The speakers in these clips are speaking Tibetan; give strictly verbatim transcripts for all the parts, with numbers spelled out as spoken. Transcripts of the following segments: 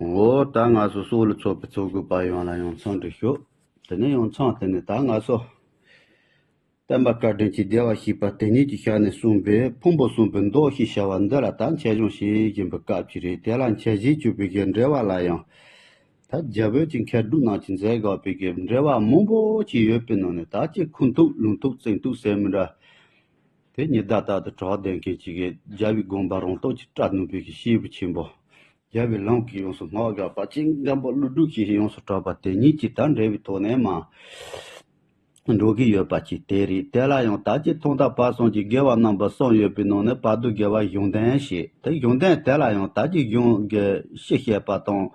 འོ་ད་ང་ཚོ་སྲོག་ལ་ཚོགས་པའི་ཚོགས་དགོས་པ་ཡོངས་ལ་ཡང་འཚམས་འདྲི་ཞུ། དེ་ནས་ཡང་འཚམས་དེ་ནས་ད་ང་ཚོ་བསྟན་པ་བཀའ་དྲིན་གྱི་བདེ་བར་གཤེགས་པ་དེ་ཉིད་ཀྱི་ཞལ་ནས་གསུངས་པའི་ཕུང་པོ་གསུམ་པོའི་མདོ་ཞེས་བྱ་བ་འདི་ལ་ད་འཆད་སྦྱོང་བྱེད་བཞིན་པའི་སྐབས་ཅིག་རེད། དེ་ལ་འཆད་བྱེད་བཅུ་པའི་གི་འགྲེལ་བ་ལ་ཡང་ད་རྒྱ་བོད་ཀྱི་མཁས་གྲུབ་རྣམས་ཀྱིས་མཛད་དགོས་པའི་གི་འགྲེལ་བ་མང་པོ་ཅིག་ཡོད་པའི་ནང་ནས་ད་ཅིག་ཁུངས་ཐུབ་ལུང་ཐུབ་ཚིག་ཐུབ་ཟེར་མི་འདྲ། དེ་ཉི་ཟླ་ལྟར་དུ་གྲགས་ལྡན་མཁན་གཅིག་གིས་རྒྱལ་བའི་དགོངས་པ་རང་རྟོགས་ཀྱིས་བཀྲལ་ནུས་པའི་གི་སྐྱེས་བུ་ཆེན་པོ། རྒྱལ་བའི་ལམ་གྱིས་ཡོངས་སུ་བསྔགས་དགོས་པ་ཅིག་འགན་པོ་ཀླུ་སྒྲུབ་ཞེས་ཡོངས་སུ་གྲགས་པ་དེ་ཉིད་ཀྱིས་ད་འགྲེལ་བའི་ཐོག་ནས་མ་འགྲོ་གི་ཡོད་པ་ཅིག་དེ་རེད། དེ་ལ་ཡང་ད་ཅི་ཐོག་མཐའ་བར་གསུམ་གྱི་དགེ་བ་རྣམ་པ་གསུམ་ཡོད་པའི་ནང་ནས་བར་དུ་དགེ་བ་གཞུང་དོན་ཞེས། དེ་གཞུང་དོན་དེ་ལ་ཡང་ད་ཅི་གཞུང་གི་སྤྱི་བཤད་པ་དང་།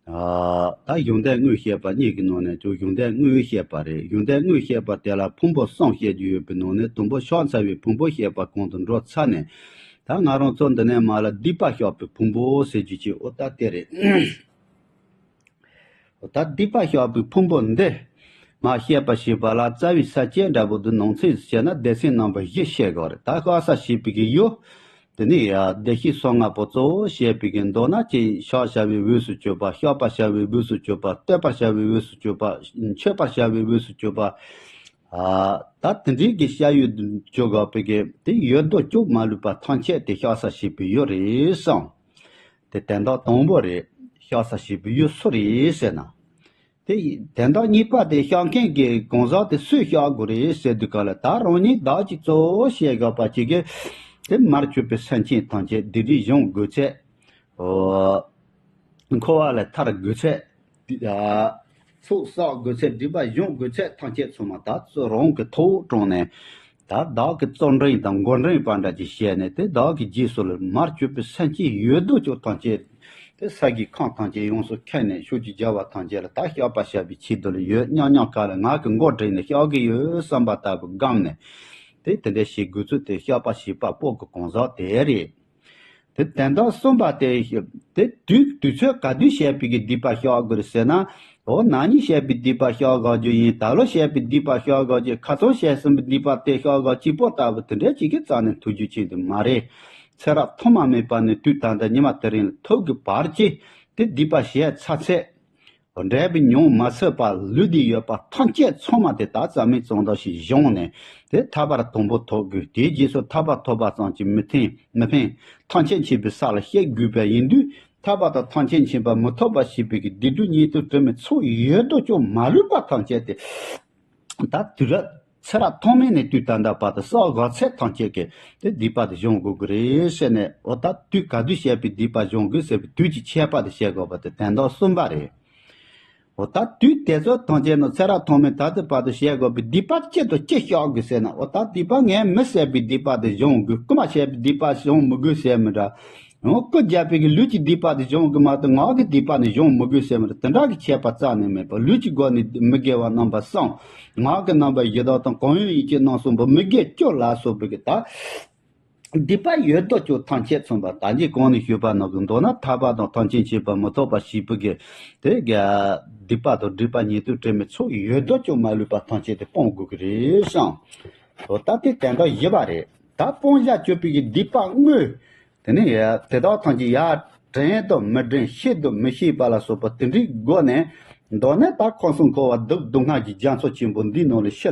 ཨ། ད་གཞུང་དོན་དངོས་བཤད་པ་གཉིས་ཀྱི་ནང་ནས་ཀྱང་གཞུང་དོན་དངོས་བཤད་པ་རེད། གཞུང་དོན་དངོས་བཤད་པ་དེ་ལ་ཕུང་པོ་གསུམ་བཤད་རྒྱུ་ཡོད་པའི་ནང་ནས་དང་པོ་ཕྱག་འཚལ་བའི་ཕུང་པོ་བཤད་པ་གོང་དུ་འགྲོ་ཚར་ནས། ད་ང་རང་ཚོ་འདི་ནས་མར་ལ་སྡིག་པ་བཤགས་པའི་ཕུང་པོ་ཟེར་རྒྱུ་ཅིག་འོ་ད་དེ་རེད། འོ་ད་སྡིག་པ་བཤགས་པའི་ཕུང་པོ་འདི་མར་བཤད་པ་ཞེས་པ་ལ་རྩ་བའི་ས་བཅད་འདྲ་པོ་འདི་ནང་ཚིག་བཤད་ན་སྡེ་ཚན་རྣམ་པ་བཞི་བཤད་དགོས་རེད། ད་བཤགས་ས་ཞེས་པའི་གི་ཡུལ། དེ་ནས་ཡ་བདེ་གཤེགས་སོ་ལྔ་པོ་གཙོ་བོ་བཤད་པའི་གི་མདོར་ན་ཅིག་ཕྱག་བྱ་བའི་དབུས་སུ་གྱུར་པ། བཤགས་པ་བྱ་བའི་དབུས་སུ་གྱུར་པ། བསྟོད་པ་བྱ་བའི་དབུས་སུ་གྱུར་པ། མཆོད་པ་བྱ་བའི་དབུས་སུ་གྱུར་པ། ཨ། ད་དེ་འདྲའི་གི་བཤགས་ཡུལ་གྱུར་དགོས་པའི་གི་དེ་ཡོད་དོ་ཅོག་མ་ལུས་པ་ཐམས་ཅད་དེ་བཤགས་ས་ཞེས་པའི་ཡུལ་རེད་གསུངས། དེ་དོན་དག་དང་པོ་རེད། བཤགས་ས་ཞེས་པའི་ཡུལ་སུ་རེད་ཟེར་ན། དེ་དོན་དག་གཉིས་པ་དེ་བཤགས་མཁན་གྱི་གང་ཟག་དེ་སུས་བཤགས་དགོས་རེད་ཟེར་དུས་ག་ལ་ད་རང་ཉིད་བདག་གིས་གཙོ་བོ་བཤད་དགོས་པ་ཅིག་གི་དེ་མར་གྱུར་པའི་སེམས་ཅན་ཐམས་ཅད་སྡིག་སྒྲིབ་སྦྱོང་དགོས་ཚད། འཁོར་བ་ལས་ཐར་དགོས་ཚད། ཚོགས་བསགས་དགོས་ཚད། སྒྲིབ་པ་སྦྱོང་དགོས་ཚད་ཐམས་ཅད་ཚང་མ་ད་གཙོ་རང་གི་ཐོག་དྲངས་ནས། ད་བདག་གི་གཙོ་འདྲེན་དང་མགོ་འདྲེན་པ་འདྲ་ཅིག་བྱས་ནས་དེ་བདག་གི་རྗེས་སུ་ལ་མར་གྱུར་པའི་སེམས་ཅན་ཡོད་དོ་ཅོག་ཐམས་ཅད། དེ་ས་གི་ཁམས་ཐམས་ཅད་ཡོངས་སུ་ཁྱེར་ནས་ཕྱོགས་ཀྱི་རྒྱལ་བ་ཐམས་ཅད་ལ་ད་བཤགས་པ་བྱ་བའི་ཆེད་དུ་ལ་ཡོད་སྙམ་སྙམ་ག་ལ་ང་གི་མགོ་འདྲེན་ནས་བཤགས་ཀྱི་ཡོད་བསམ་པ་ལྟ་བུ་བསྒོམས་ནས། དེ་དེ་འདྲ་བྱེད་དགོས་ཚུལ་དེ་བཤགས་པ་བྱེད་པ་པོ་གི་གང་ཟག་དེ་རེད། དེ་དོན་དག་གསུམ་པ་དེ། དེ་དུས་དུས་ཚོད་ག་དུས་བྱས་པའི་གི་སྡིག་པ་བཤགས་དགོས་རེད་ཟེར་ན། འོ་ན་ནིང་བྱས་པའི་སྡིག་པ་བཤགས་དགོས་རྒྱུ་ཡིན། ད་ལོ་བྱས་པའི་སྡིག་པ་བཤགས་དགོས་རྒྱུ། ཁ་སང་བྱས་ཟིན་པའི་སྡིག་པ་དེ་བཤགས་དགོས་གཅིག་པོ་ལྟ་བུ་དེ་འདྲ་ཅིག་གི་རྩ་ནས་ཐུག་རྒྱུ་ཅིག་དེ་མ་རེད། ཚེ་རབས་ཐོག་མ་མེད་པ་ནས་དུས་ད་ལྟ་ཉི་མ་དེ་རིང་ལ་ཐུག་གི་བར་གྱི་དེ་སྡིག་པ་བྱས་ཚར་ཚད། འབྲས་བུ་མྱོང་མ་ཚུགས་པར་ལུས་ཏེ་ཡོད་པ་ཐམས་ཅད་ཚང་མ་དེ་ད་རྩ་མེད་གཙང་དག་ཞིག་བྱུང་ནས་དེ་ཐར་པ་དང་པོ་ཐོབ་དགོས། དེའི་རྗེས་སུ་ཐར་པ་ཐོབ་པ་ཙམ་གྱིས་མི་ཕན་མི་ཕན། ཐམས་ཅད་མཁྱེན་པའི་ས་ལ་གཤེགས་དགོས་པ་ཡིན་དུས། ཐར་པ་དང་ཐམས་ཅད་མཁྱེན་པ་མི་ཐོབ་པ་ཞེས་པའི་གི་སྡིག་སྒྲིབ་ཉེས་དྲུག་དྲི་མའི་ཚོགས་ཡོད་དོ་ཅོག་མ་ལུས་པ་ཐམས་ཅད་དེ། ད་དུས་རབས་ཚེ་རབས་ཐོག་མེད་ནས་དུས་ད་ལྟ་བར་དུ་བསགས་དགོས་ཚད་ཐམས་ཅད་ཀྱི་དེ་སྡིག་པ་དེ་སྦྱོང་དགོས་ཀྱི་རེད་ཟེར་ནས། འོ་ད་དུས་ག་དུས་བྱས་པའི་སྡིག་པ་སྦྱོང་དགོས་ཟེར་བའི་དུས་ཀྱི་ཁྱད་པར་དེ་བཤད་དགོས་པ་དེ་དོན་དག་གསུམ་པ་རེད། འོ་ད་དུས་དེ་ཚོ་ཐམས་ཅད་ནང་ཚེ་རབས་ཐོག་མེད་ད་ལྟའི་བར་དུ་བྱས་དགོས་པའི་སྡིག་པ་གཅིག་ཏུ་ཅི་བཤགས་དགོས་ཟེར་ན། འོ་ད་སྡིག་པ་ངས་མི་བྱས་པའི་སྡིག་པ་དེ་སྦྱོང་དགོས། རྐུ་མ་བྱས་པའི་སྡིག་པ་སྦྱོང་མི་དགོས་ཟེར་མི་འདྲ། འོ་རྐུ་བརྒྱབ་པའི་གི་ལུས་ཀྱི་སྡིག་པ་དེ་སྦྱོང་དགོས་མ་གཏོགས་ངག་གི་སྡིག་པ་ནི་སྦྱོང་མི་དགོས་ཟེར་མི་འདྲ། དེ་འདྲ་གི་ཁྱད་པར་རྩ་ནས་མེད་པ། ལུས་ཀྱི་སྒོ་ནས་མི་དགེ་བ་རྣམ་པ་གསུམ། ངག་གི་རྣམ་པ་བཞི་དག་དང་གང་ཡོད་ཡིད་ཀྱི་རྣམ་གསུམ་པོ་མི་དགེ་བཅུ་ལ་སོགས་པའི་གི་ད་སྡིག་པ་ཡོད་དོ་ཅོག་ཐམས་ཅད་མཚོན་པ། ད་ཅི་གོང་ནས་ཞུས་པ་ནང་གི་མདོར་ན་ཐར་པ་དང་ཐམས་ཅད་མཁྱེན་པ་མི་ཐོབ་པ་ཞེས་པའི་གི་དེ་གི་སྡིག་པ་དང་སྒྲིབ་པ་ཉེས་དྲུག་དྲི་མའི་ཚོགས་ཡོད་དོ་ཅོག་མ་ལུས་པ་ཐམས་ཅད་དེ་སྤོང་དགོས་ཀྱི་རེད་བསམ། འོ་ད་དེ་དོན་དག་བཞི་པ་རེད། ད་སྤོང་བྱ་སྤྱོད་པའི་གི་སྡིག་པ་དངོས། དེ་ནས་ཡ་དེ་དག་ཐམས་ཅད་ཡ་དྲན་དང་མི་དྲན་ཤེས་དང་མི་ཤེས་པ་ལ་སོགས་པ་དེ་འདྲའི་སྒོ་ནས། མདོར་ན་ད་ཁམས་གསུམ་འཁོར་བ་སྡུག་སྡུག་བསྔལ་གྱི་རྒྱ་མཚོ་ཆེན་པོ་འདིའི་ནང་ལ་ཤི་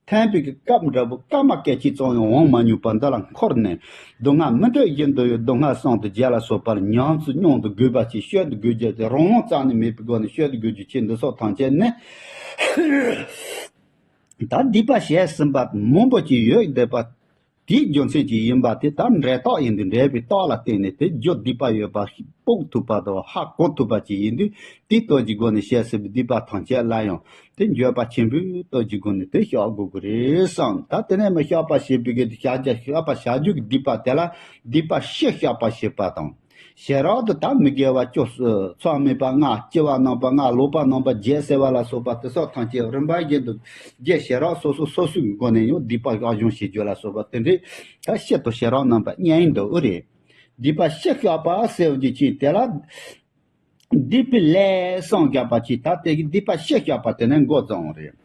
འཐེན་པའི་གི་སྐབས་འདྲ་པོ་སྐར་མ་སྐད་ཅིག་ཙམ་ཡང་འོང་མ་མྱོང་པ་འདི་ལ་འཁོར་ནས། སྡུག་བསྔལ་མི་འདོད་བཞིན་དུ་ཡང་སྡུག་བསྔལ་གསུམ་དང་བརྒྱད་ལ་སོགས་པར་ཉམས་སུ་མྱོང་དུ་དགོས་པ་ཅིག་སྤྱོད་དུ་དགོས་རྒྱུ་དེ་རང་དབང་རྩ་ནས་མེད་པའི་སྒོ་ནས་སྤྱོད་དུ་དགོས་རྒྱུ་ཅིག་འདི་སོགས་ཐམས་ཅད་ནི། ད་སྡིག་པ་བྱས་ཟིན་པ་མང་པོ་ཅིག་ཡོད་བསྡད་པ། དེའི་རྒྱུ་མཚན་ཅིག་ཡིན་པ་དེ་ད་འབྲས་རྟགས་ཡིན་དུས། འབྲས་བུའི་རྟགས་ལ་བརྟེན་ནས་དེ་རྒྱུ་སྡིག་པ་ཡོད་པ་དཔོག་ཐུབ་པ་དང་ཧ་གོ་ཐུབ་པ་ཅིག་ཡིན་དུས། དེའི་སྟོབས་ཀྱི་སྒོ་ནས་བྱས་ཟིན་པའི་སྡིག་པ་ཐམས་ཅད་ལ་ཡང་དེ་འགྱོད་པ་ཆེན་པོའི་སྟོབས་ཀྱི་སྒོ་ནས་དེ་བཤགས་དགོས་ཀྱི་རེད་བསམ། ད་དེ་ནས་མི་བཤགས་པ་ཞེས་པའི་གི་བཤགས་བྱ་བཤགས་པ་བྱ་རྒྱུ་གི་སྡིག་པ་དེ་ལ་སྡིག་པ་བཞི་བཤགས་པ་ཞེས་པ་དང་། བྱེ་བྲག་ཏུ་ད་མི་དགེ་བ་བཅུ། ཚོགས་མེད་པ་ལྔ། སྐྱེ་བ་རྣམ་པ་ལྔ། ལོག་པ་རྣམ་པ་བརྒྱད་ཟེར་བ་ལ་སོགས་པ་དེ་སོགས་ཐམས་ཅད་རིམ་པ་བཞིན་དུ་བརྒྱད་བྱེ་བྲག་སོ་སོ་སོ་སོའི་སྒོ་ནས་ཡང་སྡིག་པ་བཤགས་སྦྱོང་བྱེད་རྒྱུ་ལ་སོགས་པ་དེ་འདྲའི་ད་བཤད་དོ་བྱེ་བྲག་རྣམ་པ་གཉིས་འདུག་ཨེ་རེད། སྡིག་པ་བཞི་བཤགས་པ་ཟེར་བ་ཅིག་དེ་ལ། སྡིག་པའི་ལས་གསུམ་བཤགས་པ་ཅིག་ད་དེ་གི་སྡིག་པ་བཞི་བཤགས་པ་དེ་ནས་འགོ་བརྩམས་རེད།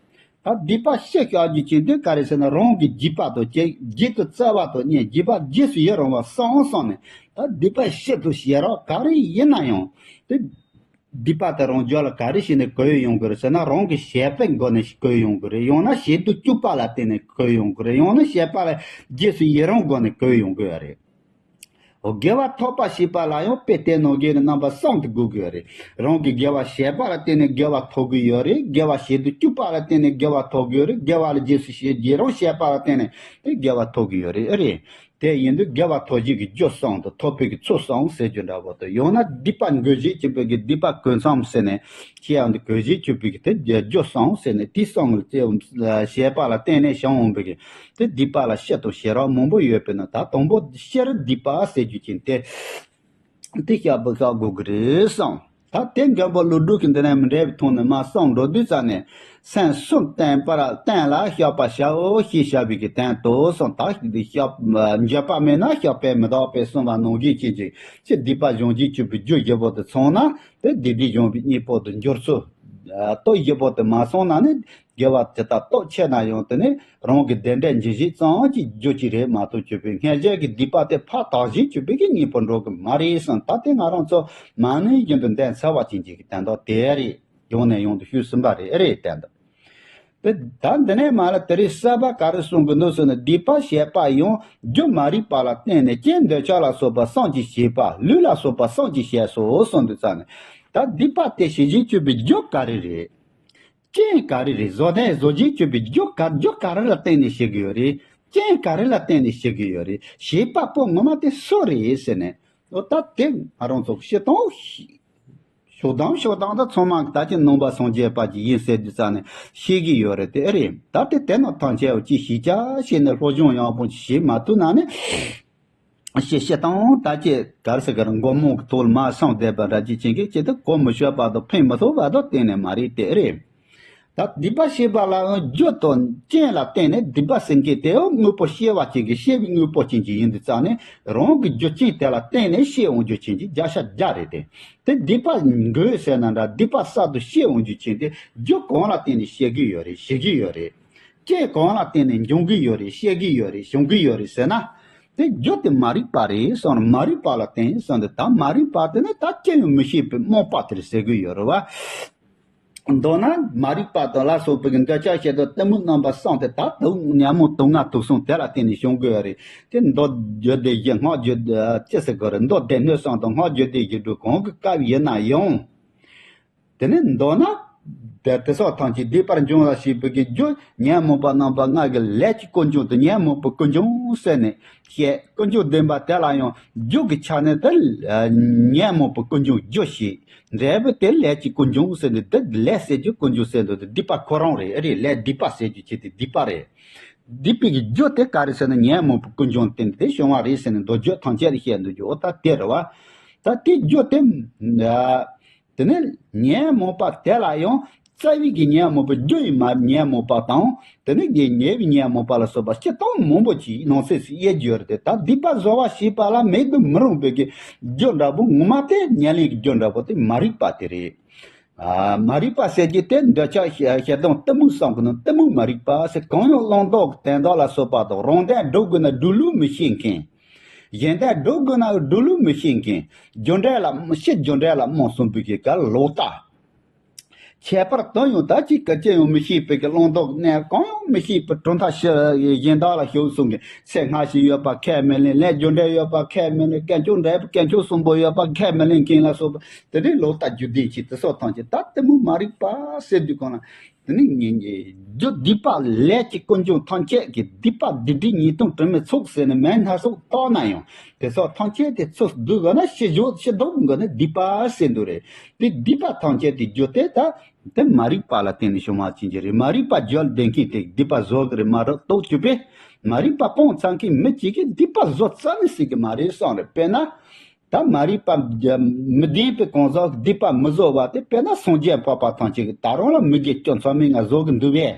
ད་སྡིག་པ་བཞི་བཤགས་རྒྱུ་ཅིག་འདི་ག་རེ་ཟེར་ན། རང་གི་འཇིགས་པ་དང་བཅས་བགྱིད་དུ་སྩལ་བ་དང་གཉིས། འཇིགས་པ་རྗེས་སུ་ཡི་རང་བ་གསུམ་གསུངས་ནས། ད་སྡིག་པ་བཞི་དང་བྱེ་བྲག་ག་རེ་ཡིན་ན་ཡང་དེ་ སྡིག་པ་དེ་རང་རྒྱུད་ལ་ག་རེ་བྱས་ནས་གོས་ཡོང་གི་རེད་ཟེར་ན། རང་གི་བྱས་པའི་སྒོ་ནས་གོས་ཡོང་གི་རེད། ཡང་ན་བྱས་དུས་གཅིག་པ་ལ་བརྟེན་ནས་གོས་ཡོང་གི་རེད། ཡང་ན་བྱས་པ་ལ་རྗེས་སུ་ཡི་རང་སྒོ་ནས་གོས་ཡོང་གི་ཡོད་རེད། འོ། དགེ་བ་ཐོབ་པ་ཞེས་པ་ལ་ཡང་དཔེ་དེ་ནང་བཞིན་རྣམ་པ་གསུམ་དུ་དགོས་ཀྱི་ཡོད་རེད། རང་གི་དགེ་བ་བྱས་པ་ལ་བརྟེན་ནས་དགེ་བ་ཐོབ་ཀྱི་ཡོད་རེད། དགེ་བ་བྱས་དུས་གཅིག་པ་ལ་བརྟེན་ནས་དགེ་བ་ཐོབ་ཀྱི་ཡོད་རེད། དགེ་བ་ལ་རྗེས་སུ་བྱས་ཡི་རང་བྱས་པ་ལ་བརྟེན་ནས་དེ་དགེ་བ་ཐོབ་ཀྱི་ཡོད་རེད། ཨེ་རེད། དེ་ཡིན་དུས་དགེ་བ་ཐོབ་བྱེད་ཀྱི་རྒྱུ་གསུམ་དང་ཐོབ་པའི་གི་ཚུལ་གསུམ་ཟེར་རྒྱུ་འདྲ་བོ་དང་། ཡང་ན་སྡིག་པ་འགོས་བྱེད་ཀྱི་བུ་གི་སྡིག་པ་གོས་མཚམས་ཟེར་ནས་བཤད་ཡང་དུ་གོས་བྱེད་ཀྱི་བུ་གི་དེ་རྒྱུ་གསུམ་ཟེར་ནས། དེ་གསུམ་གྱི་བྱས་པ་ལ་བརྟེན་ནས་བྱུང་འོང་བའི་གི་དེ་སྡིག་པ་ལ་སྤྱི་དང་བྱེ་བྲག་མང་པོ་ཡོད་པས་ན། ད་དང་པོ་སྤྱིར་སྡིག་པ་ཟེར་རྒྱུ་ཅན་དེ། དེ་བཤད་པ་བཤད་དགོས་ཀྱི་རེད་བསམ། ད་དེ་མགོན་པོ་ཀླུ་སྒྲུབ་ཀྱིས་འདི་ནས་མི་འདྲ་བའི་ཐོག་ནས་མར་གསུངས་འགྲོ་དུས་ཙ་ནས། སེམས་གསུམ་བརྟན་པར་བརྟན་ལ་བཤགས་པར་བྱའོ་ཞེས་བྱ་བའི་གི་དོན་དུ་གསུངས། ད་འདི་བཤགས་འགྱོད་པ་མེད་ན་བཤགས་པས་མི་འདག་པས་གསུངས་པ་ནང་བཞིན་བྱས་ཀྱི་ཕྱིར། སྡིག་པ་སྦྱོང་བྱེད་ཀྱི་བུ་རྒྱུ་བཞི་པོ་དེ་ཚང་ན། དེ་སྡིག་སྒྲིབ་སྦྱོང་བའི་གཉེན་པོ་དེ་འགྱུར་ཚུལ། སྟོབས་བཞི་པོ་དེ་མ་སོང་ན་ནི། དགེ་བ་ཇི་ལྟར་སྟོབས་ཆེ་ན་ཡང་དེ་ནི་རང་གི་བདེ་འབྲས་འབྱིན་བྱེད་ཙམ་གྱི་རྒྱུ་ཅིག་རེད་མ་གཏོགས། གྱུར་པའི་སྔར་བྱས་ཀྱི་སྡིག་པ་དེ་ཕར་དག་བྱེད་ཀྱི་བུ་གི་གཉེན་པོ་འགྲོ་གི་མ་རེད་བསམ། ད་དེ་ང་རང་ཚོ་མ་ཎི་བཞིན་དུ་གདན་འཚལ་བ་ཅན་གྱི་དོན་དག་དེ་རེད། ཡང་ནས་ཡང་དུ་ཞུས་ཟིན་པ་རེད། ཨེ་རེད། དོན་དག་དེ་ད་འདི་ནས་མར་ལ་དེ་རིང་གསར་པ་ག་རེ་གསུང་གི་འདུག་ཟེར་ན། སྡིག་པ་བྱས་པ་ཡང་རྒྱུ་མ་རིག་པ་ལ་བརྟེན་ནས་རྐྱེན་འདོད་ཆགས་ལ་སོགས་པ་གསུམ་གྱིས་བྱས་པ། ལུས་ལ་སོགས་པ་གསུམ་གྱིས་བྱས་སོ་གསུངས་དུས་ཙ་ནས། ད་སྡིག་པ་དེ་བྱེད་བྱེད་ཀྱི་བུ་རྒྱུ་ག་རེ་རེད། རྐྱེན་ག་རེ་རེད། བཟོ་ལྡན་བཟོ་བྱེད་ཀྱི་བུ་རྒྱུ་ག་རྒྱུ་ག་རེ་ལ་བརྟེན་ནས་བྱེད་ཀྱི་ཡོད་རེད། རྐྱེན་ག་རེ་ལ་བརྟེན་ནས་བྱེད་ཀྱི་ཡོད་རེད། བྱེད་པ་པོ་ངོ་མ་དེ་སུ་རེད་ཟེར་ནས། འོ། ད་དེ་ང་རང་ཚོ་བྱེད་སྟངས་ཞུ་སྟངས་ཞུ་སྟངས་ད་ཚང་མ་ད་ཅི་ནང་པ་སངས་རྒྱས་པ་ཅིག་ཡིན་ཟེར་དུས་ཙ་ནས་ཤེས་ཀྱི་ཡོད་རེད། དེ་ཨེ་རེད། ད་དེ་དེ་ནང་ཐང་ཆད་ཅིག་ཞིག་ཅག་བྱས་ནས་སློབ་སྦྱོང་ཡག་པོ་ཞིག་བྱེད་མ་ཐུབ་ན་ནི། ཤེས་ཤེས་དང་ད་ཅི་གར་ས་གར་མགོ་རྨོངས་ཀྱི་ཐོག་ལ་མ་སངས་བསྡད་པ་འདྲ་ཅིག་བྱེད་མཁན་ཅིག་ད་གོ་མི་ཆོད་པ་དང་ཕན་མི་ཐོགས་པ་དང་གཏན་ནས་མ་རེད། དེ་རེད། ད་སྡིག་པ་བྱེད་པ་ལའང་རྒྱུ་དང་རྐྱེན་ལ་བརྟེན་ནས་སྡིག་པ་ཟེར་མཁན་དེའང་དངོས་པོ་སྐྱེ་བ་ཅན་གྱི་སྐྱེ་བའི་དངོས་པོ་ཅན་གྱི་ཡིན་དུས་ཙང་ནས་རང་གི་རྒྱུ་རྐྱེན་དེ་ལ་བརྟེན་ནས་སྐྱེ་འོང་རྒྱུ་ཅན་གྱི་བརྒྱ་ཆ་བརྒྱ་རེད་དེ། དེ་སྡིག་པ་འགོས་ཟེར་ན་འདྲ། སྡིག་པ་གསར་དུ་སྐྱེ་འོང་རྒྱུ་ཅན་དེ་རྒྱུ་གང་ལ་བརྟེན་ནས་སྐྱེ་གི་ཡོད་རེད། བྱེད་ཀྱི་ཡོད་རེད། རྐྱེན་གང་ལ་བརྟེན་ནས་འབྱུང་གི་ཡོད་རེད། སྐྱེ་གི་ཡོད་རེད། བྱུང་གི་ཡོད་རེད་ཟེར་ན། དེ་རྒྱུ་དེ་མ་རིག་པ་རེད་གསུངས་ནས། མ་རིག་པ་ལ་བརྟེན་གསུངས་ཏེ། ད་མ་རིག་པ་དེ་ནི་ད་ཅི་ཡང་མི་ཤེས་པའི་རྨོངས་པ་དེར་ཟེར་གི་ཡོད་རེད་བ། མདོར་ན་མ་རིག་པ་དང་ལ་སོགས་པའི་འདོད་ཆགས་ཞེ་སྡང་གཏི་མུག་རྣམ་པ་གསུམ་དེ་ད་དུང་ཉོན་མོངས་དུག་ལྔ་དུག་གསུམ་དེ་ལ་བརྟེན་ནས་བྱུང་དགོས་པ་རེད། དེ་མདོ་རྒྱུད་སྡེ་བཞི། སྔགས་རྒྱུད་ཅི་ཟེར་དགོས་རེད། མདོ་སྡེ་སྣོད་གསུམ་དང་སྔགས་རྒྱུད་སྡེ་བཞི་སྒྲུབ་གང་གི་སྐབས་ཡིན་ན་ཡང་། དེ་ནས་མདོར་ན། དེ་དེ་སོགས་ཐམས་ཅད་སྡིག་པར་འབྱུང་ལ་ཞེས་པའི་གི་རྒྱུ་ཉོན་མོངས་པ་རྣམ་པ་ལྔ་གི་ལས་ཀྱི་ཀུན་འབྱུང་དང་ཉོན་མོངས་པའི་ཀུན་འབྱུང་ཟེར་ནས་བཤད། ཀུན་འབྱུང་བདེན་པ་དེ་ལ་ཡང་རྒྱུ་གི་ཆ་ནས་དེ་ཉོན་མོངས་པའི་ཀུན་འབྱུང་རྒྱུ་ཞེས། འབྲས་བུ་དེ་ལས་ཀྱི་ཀུན་འབྱུང་ཟེར་ནས། དེ་ལས་ཟེར་རྒྱུ་ཀུན་འབྱུང་ཟེར་འདུག་དེ་སྡིག་པ་ཁོ་རང་རེད། ཨེ་རེད། ལས་སྡིག་པ་ཟེར་རྒྱུ་ཅིག་དེ་སྡིག་པ་རེད། སྡིག་པའི་གི་རྒྱུ་དེ་ག་རེ་ཟེར་ན་ཉོན་མོངས་པའི་ཀུན་འབྱུང་བརྟེན་ཏེ་བྱུང་བ་རེད་ཟེར་ནས་མདོ་རྒྱུད་ཐམས་ཅད་ལ་བཤད་འདུག་རྒྱུ། འོ་ད་དེ་རེད་བ། ད་དེ་རྒྱུ་དེ། དེ་ནས་ཉོན་མོངས་པ་དེ་ལ་ཡང་རྩ་བའི་གི་ཉོན་མོངས་པའི་རྒྱུ་ཡིན་པ་ཉོན་མོངས་པ་དང་། དེ་ནས་དེ་ཉེ་བའི་ཉོན་མོངས་པ་ལ་སོགས་པ་སྤྱི་དང་མང་པོ་ཅིག་ནང་གསེས་སུ་དབྱེ་རྒྱུ་ཡོད་རེད་དེ། ད་སྡིག་པ་བཟོ་བ་ཞེས་པ་ལ་མེད་དུ་མི་རུང་བའི་གི་རྒྱུ་འདྲ་པོ་ངོ་མ་དེ་ཉེར་ལེན་གྱི་རྒྱུ་འདྲ་པོ་དེ་མ་རིག་པ་དེ་རེད། ཨ། མ་རིག་པ་ཟེར་རྒྱུ་དེ་འདོད་ཆགས་ཞེ་ཞེ་སྡང་གཏི་མུག་གསུམ་གྱི་ནང་གཏི་མུག་མ་རིག་པ་ཟེར། གང་ཡང་བླང་དོར་གྱི་དོན་དག་ལ་སོགས་པ་དང་། རང་དོན་སྒྲུབ་དགོས་ན་སྒྲུབ་ལུགས་མི་ཤེས་མཁན། གཞན་དོན་སྒྲུབ་དགོས་ན་སྒྲུབ་ལུགས་མི་ཤེས་མཁན། རྒྱུ་འབྲས་ལ་ཕྱི་རྒྱུ་འབྲས་ལ་རྨོངས་སོང་བའི་གི་ག་ལོག་ལྟ། ཁྱད་པར་དུ་ཡང་ད་ཅིག་གི་ཅི་ཡང་མི་ཤེས་པའི་གི་བླང་དོར་གནས་གང་ཡང་མི་ཤེས་པའི་གྲུབ་མཐའ་ཕྱི་གཞན་དག་ལ་ཞུགས་སོང་གི། ཚེ་སྔ་ཕྱི་ཡོད་པ་ཁས་མི་ལེན། ལས་རྒྱུ་འབྲས་ཡོད་པ་ཁས་མི་ལེན། དཀོན་མཆོག་འབྲས་བུ་དཀོན་མཆོག་གསུམ་པོ་ཡོད་པ་ཁས་མི་ལེན་མཁན་ལ་སོགས་པ་དེ་འདྲའི་ལོག་ལྟ་རྒྱུ་ལྡན་གྱི་དེ་སོགས་ཐམས་ཅད་ད་གཏི་མུག་མ་རིག་པ་ཟེར་དུས་གང་ལ། དེ་ནི་ངེད་ཀྱི་རྒྱུ་སྡིག་པ་ལས་ཀྱི་ཀུན་འབྱུང་ཐམས་ཅད་ཀྱི་སྡིག་པ་སྡིག་སྒྲིབ་ཉེས་ལྟུང་དྲི་མའི་ཚོགས་ཟེར་ནས་མིང་སྣ་ཚོགས་བཏགས་ན་ཡང་དེ་སོགས་ཐམས་ཅད་དེ་ཚུར་བསྡུ་དགོས་ན་ཕྱི་བཞག་ཕྱི་བཟློག་དགོས་ན་སྡིག་པ་ཟེར་འདུག་རེད། དེ་སྡིག་པ་ཐམས་ཅད་དེ་རྒྱུ་དེ་ད་དེ་མ་རིག་པ་ལ་བརྟེན་ནས་བྱུང་བ་ཅན་གྱི་རེད། མ་རིག་པ་རྒྱུད་ལ་ལྡན་མཁན་དེ་སྡིག་པ་བཟོ་གི་རེད་མ་གཏོགས། གྱུར་པས་མ་རིག་པ་སྤངས་ཚར་མཁན་མི་གཅིག་གིས་སྡིག་པ་བཟོ་རྩ་ནས་སྲིད་ཀྱི་མ་རེད་བསམ་རེད། དཔེར་ན། ད་མ་རིག་པ་མི་ལྡན་པའི་གང་ཟག་སྡིག་པ་མི་བཟོ་བ་དེ། དཔེར་ན་སངས་རྒྱས་འཕགས་པ་ཐམས་ཅད་ཀྱིས་ད་རུང་ལ་མི་དགེ་བཅུ་མཚམས་མེད་ལྔ་བཟོ་གི་འདུག་པས།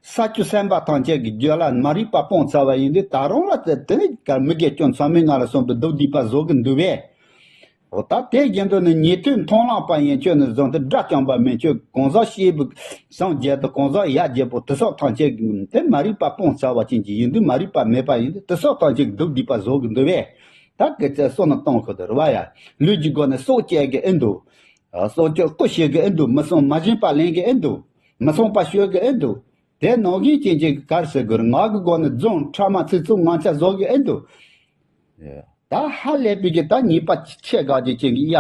ས་བཅུ་སེམས་དཔའ་ཐམས་ཅད་ཀྱི་རྒྱུད་ལ་མ་རིག་པ་སྤངས་ཚར་བ་ཡིན་དུས་ད་རུང་ལ་དེ་དེ་ནི་ག་མི་དགེ་བཅུ་མཚམས་མེད་ལྔ་ལ་སོགས་པའི་སྡིག་པ་བཟོ་གི་འདུག་པས། འོ་ད་དེ་བཞིན་དུ་ནི་ཉན་ཐོས་མཐོང་ལམ་པ་ཡན་ཆོད་ནས་བཟུང་སྟེ་དགྲ་བཅོམ་པ་མན་ཆད། གང་ཟག་སྐྱེས་བུ་སངས་རྒྱས་དང་གང་ཟག་ཡ་བརྒྱད་པོ་དེ་སོགས་ཐམས་ཅད་ཀྱིས་དེ་མ་རིག་པ་སྤངས་ཚར་བ་ཅན་གྱི་ཡིན་དུས་མ་རིག་པ་མེད་པ་ཡིན་དུས་དེ་སོགས་ཐམས་ཅད་ཀྱིས་སྡིག་པ་བཟོ་གི་འདུག་པས། ད་སྐད་ཆ་བསམ་བློ་གཏོང་དགོས་འདུག་རེད་བ་ཡ། ལུས་ཀྱི་སྒོ་ནས་སྲོག་བཅད་ཀྱི་ཨེ་འདུག་སྲོག་གཅོད་རྐུ་བྱེད་གི་ཨེ་འདུག་མི་སྲུང་མ་བྱིན་པ་ལེན་གི་ཨེ་འདུག་མི་སྲུང་པ་ཞོལ་གི་ཨེ་འདུག་དེ་ནང་བཞིན་ཅན་ཅིག་གར་ཟེར་དགོས་རེད། ངག་གི་སྒོ་ནས་རྫུན་ཕྲ་མ་ཚིག་རྩུབ་ངན་ཆ་བཟོ་གི་ཨེ་འདུག་ད་ཧ་ལས་པའི་གི་ད་ཉེས་པ་ཆེ་དགའ་རྒྱུ་ཅན་གི་ཡ།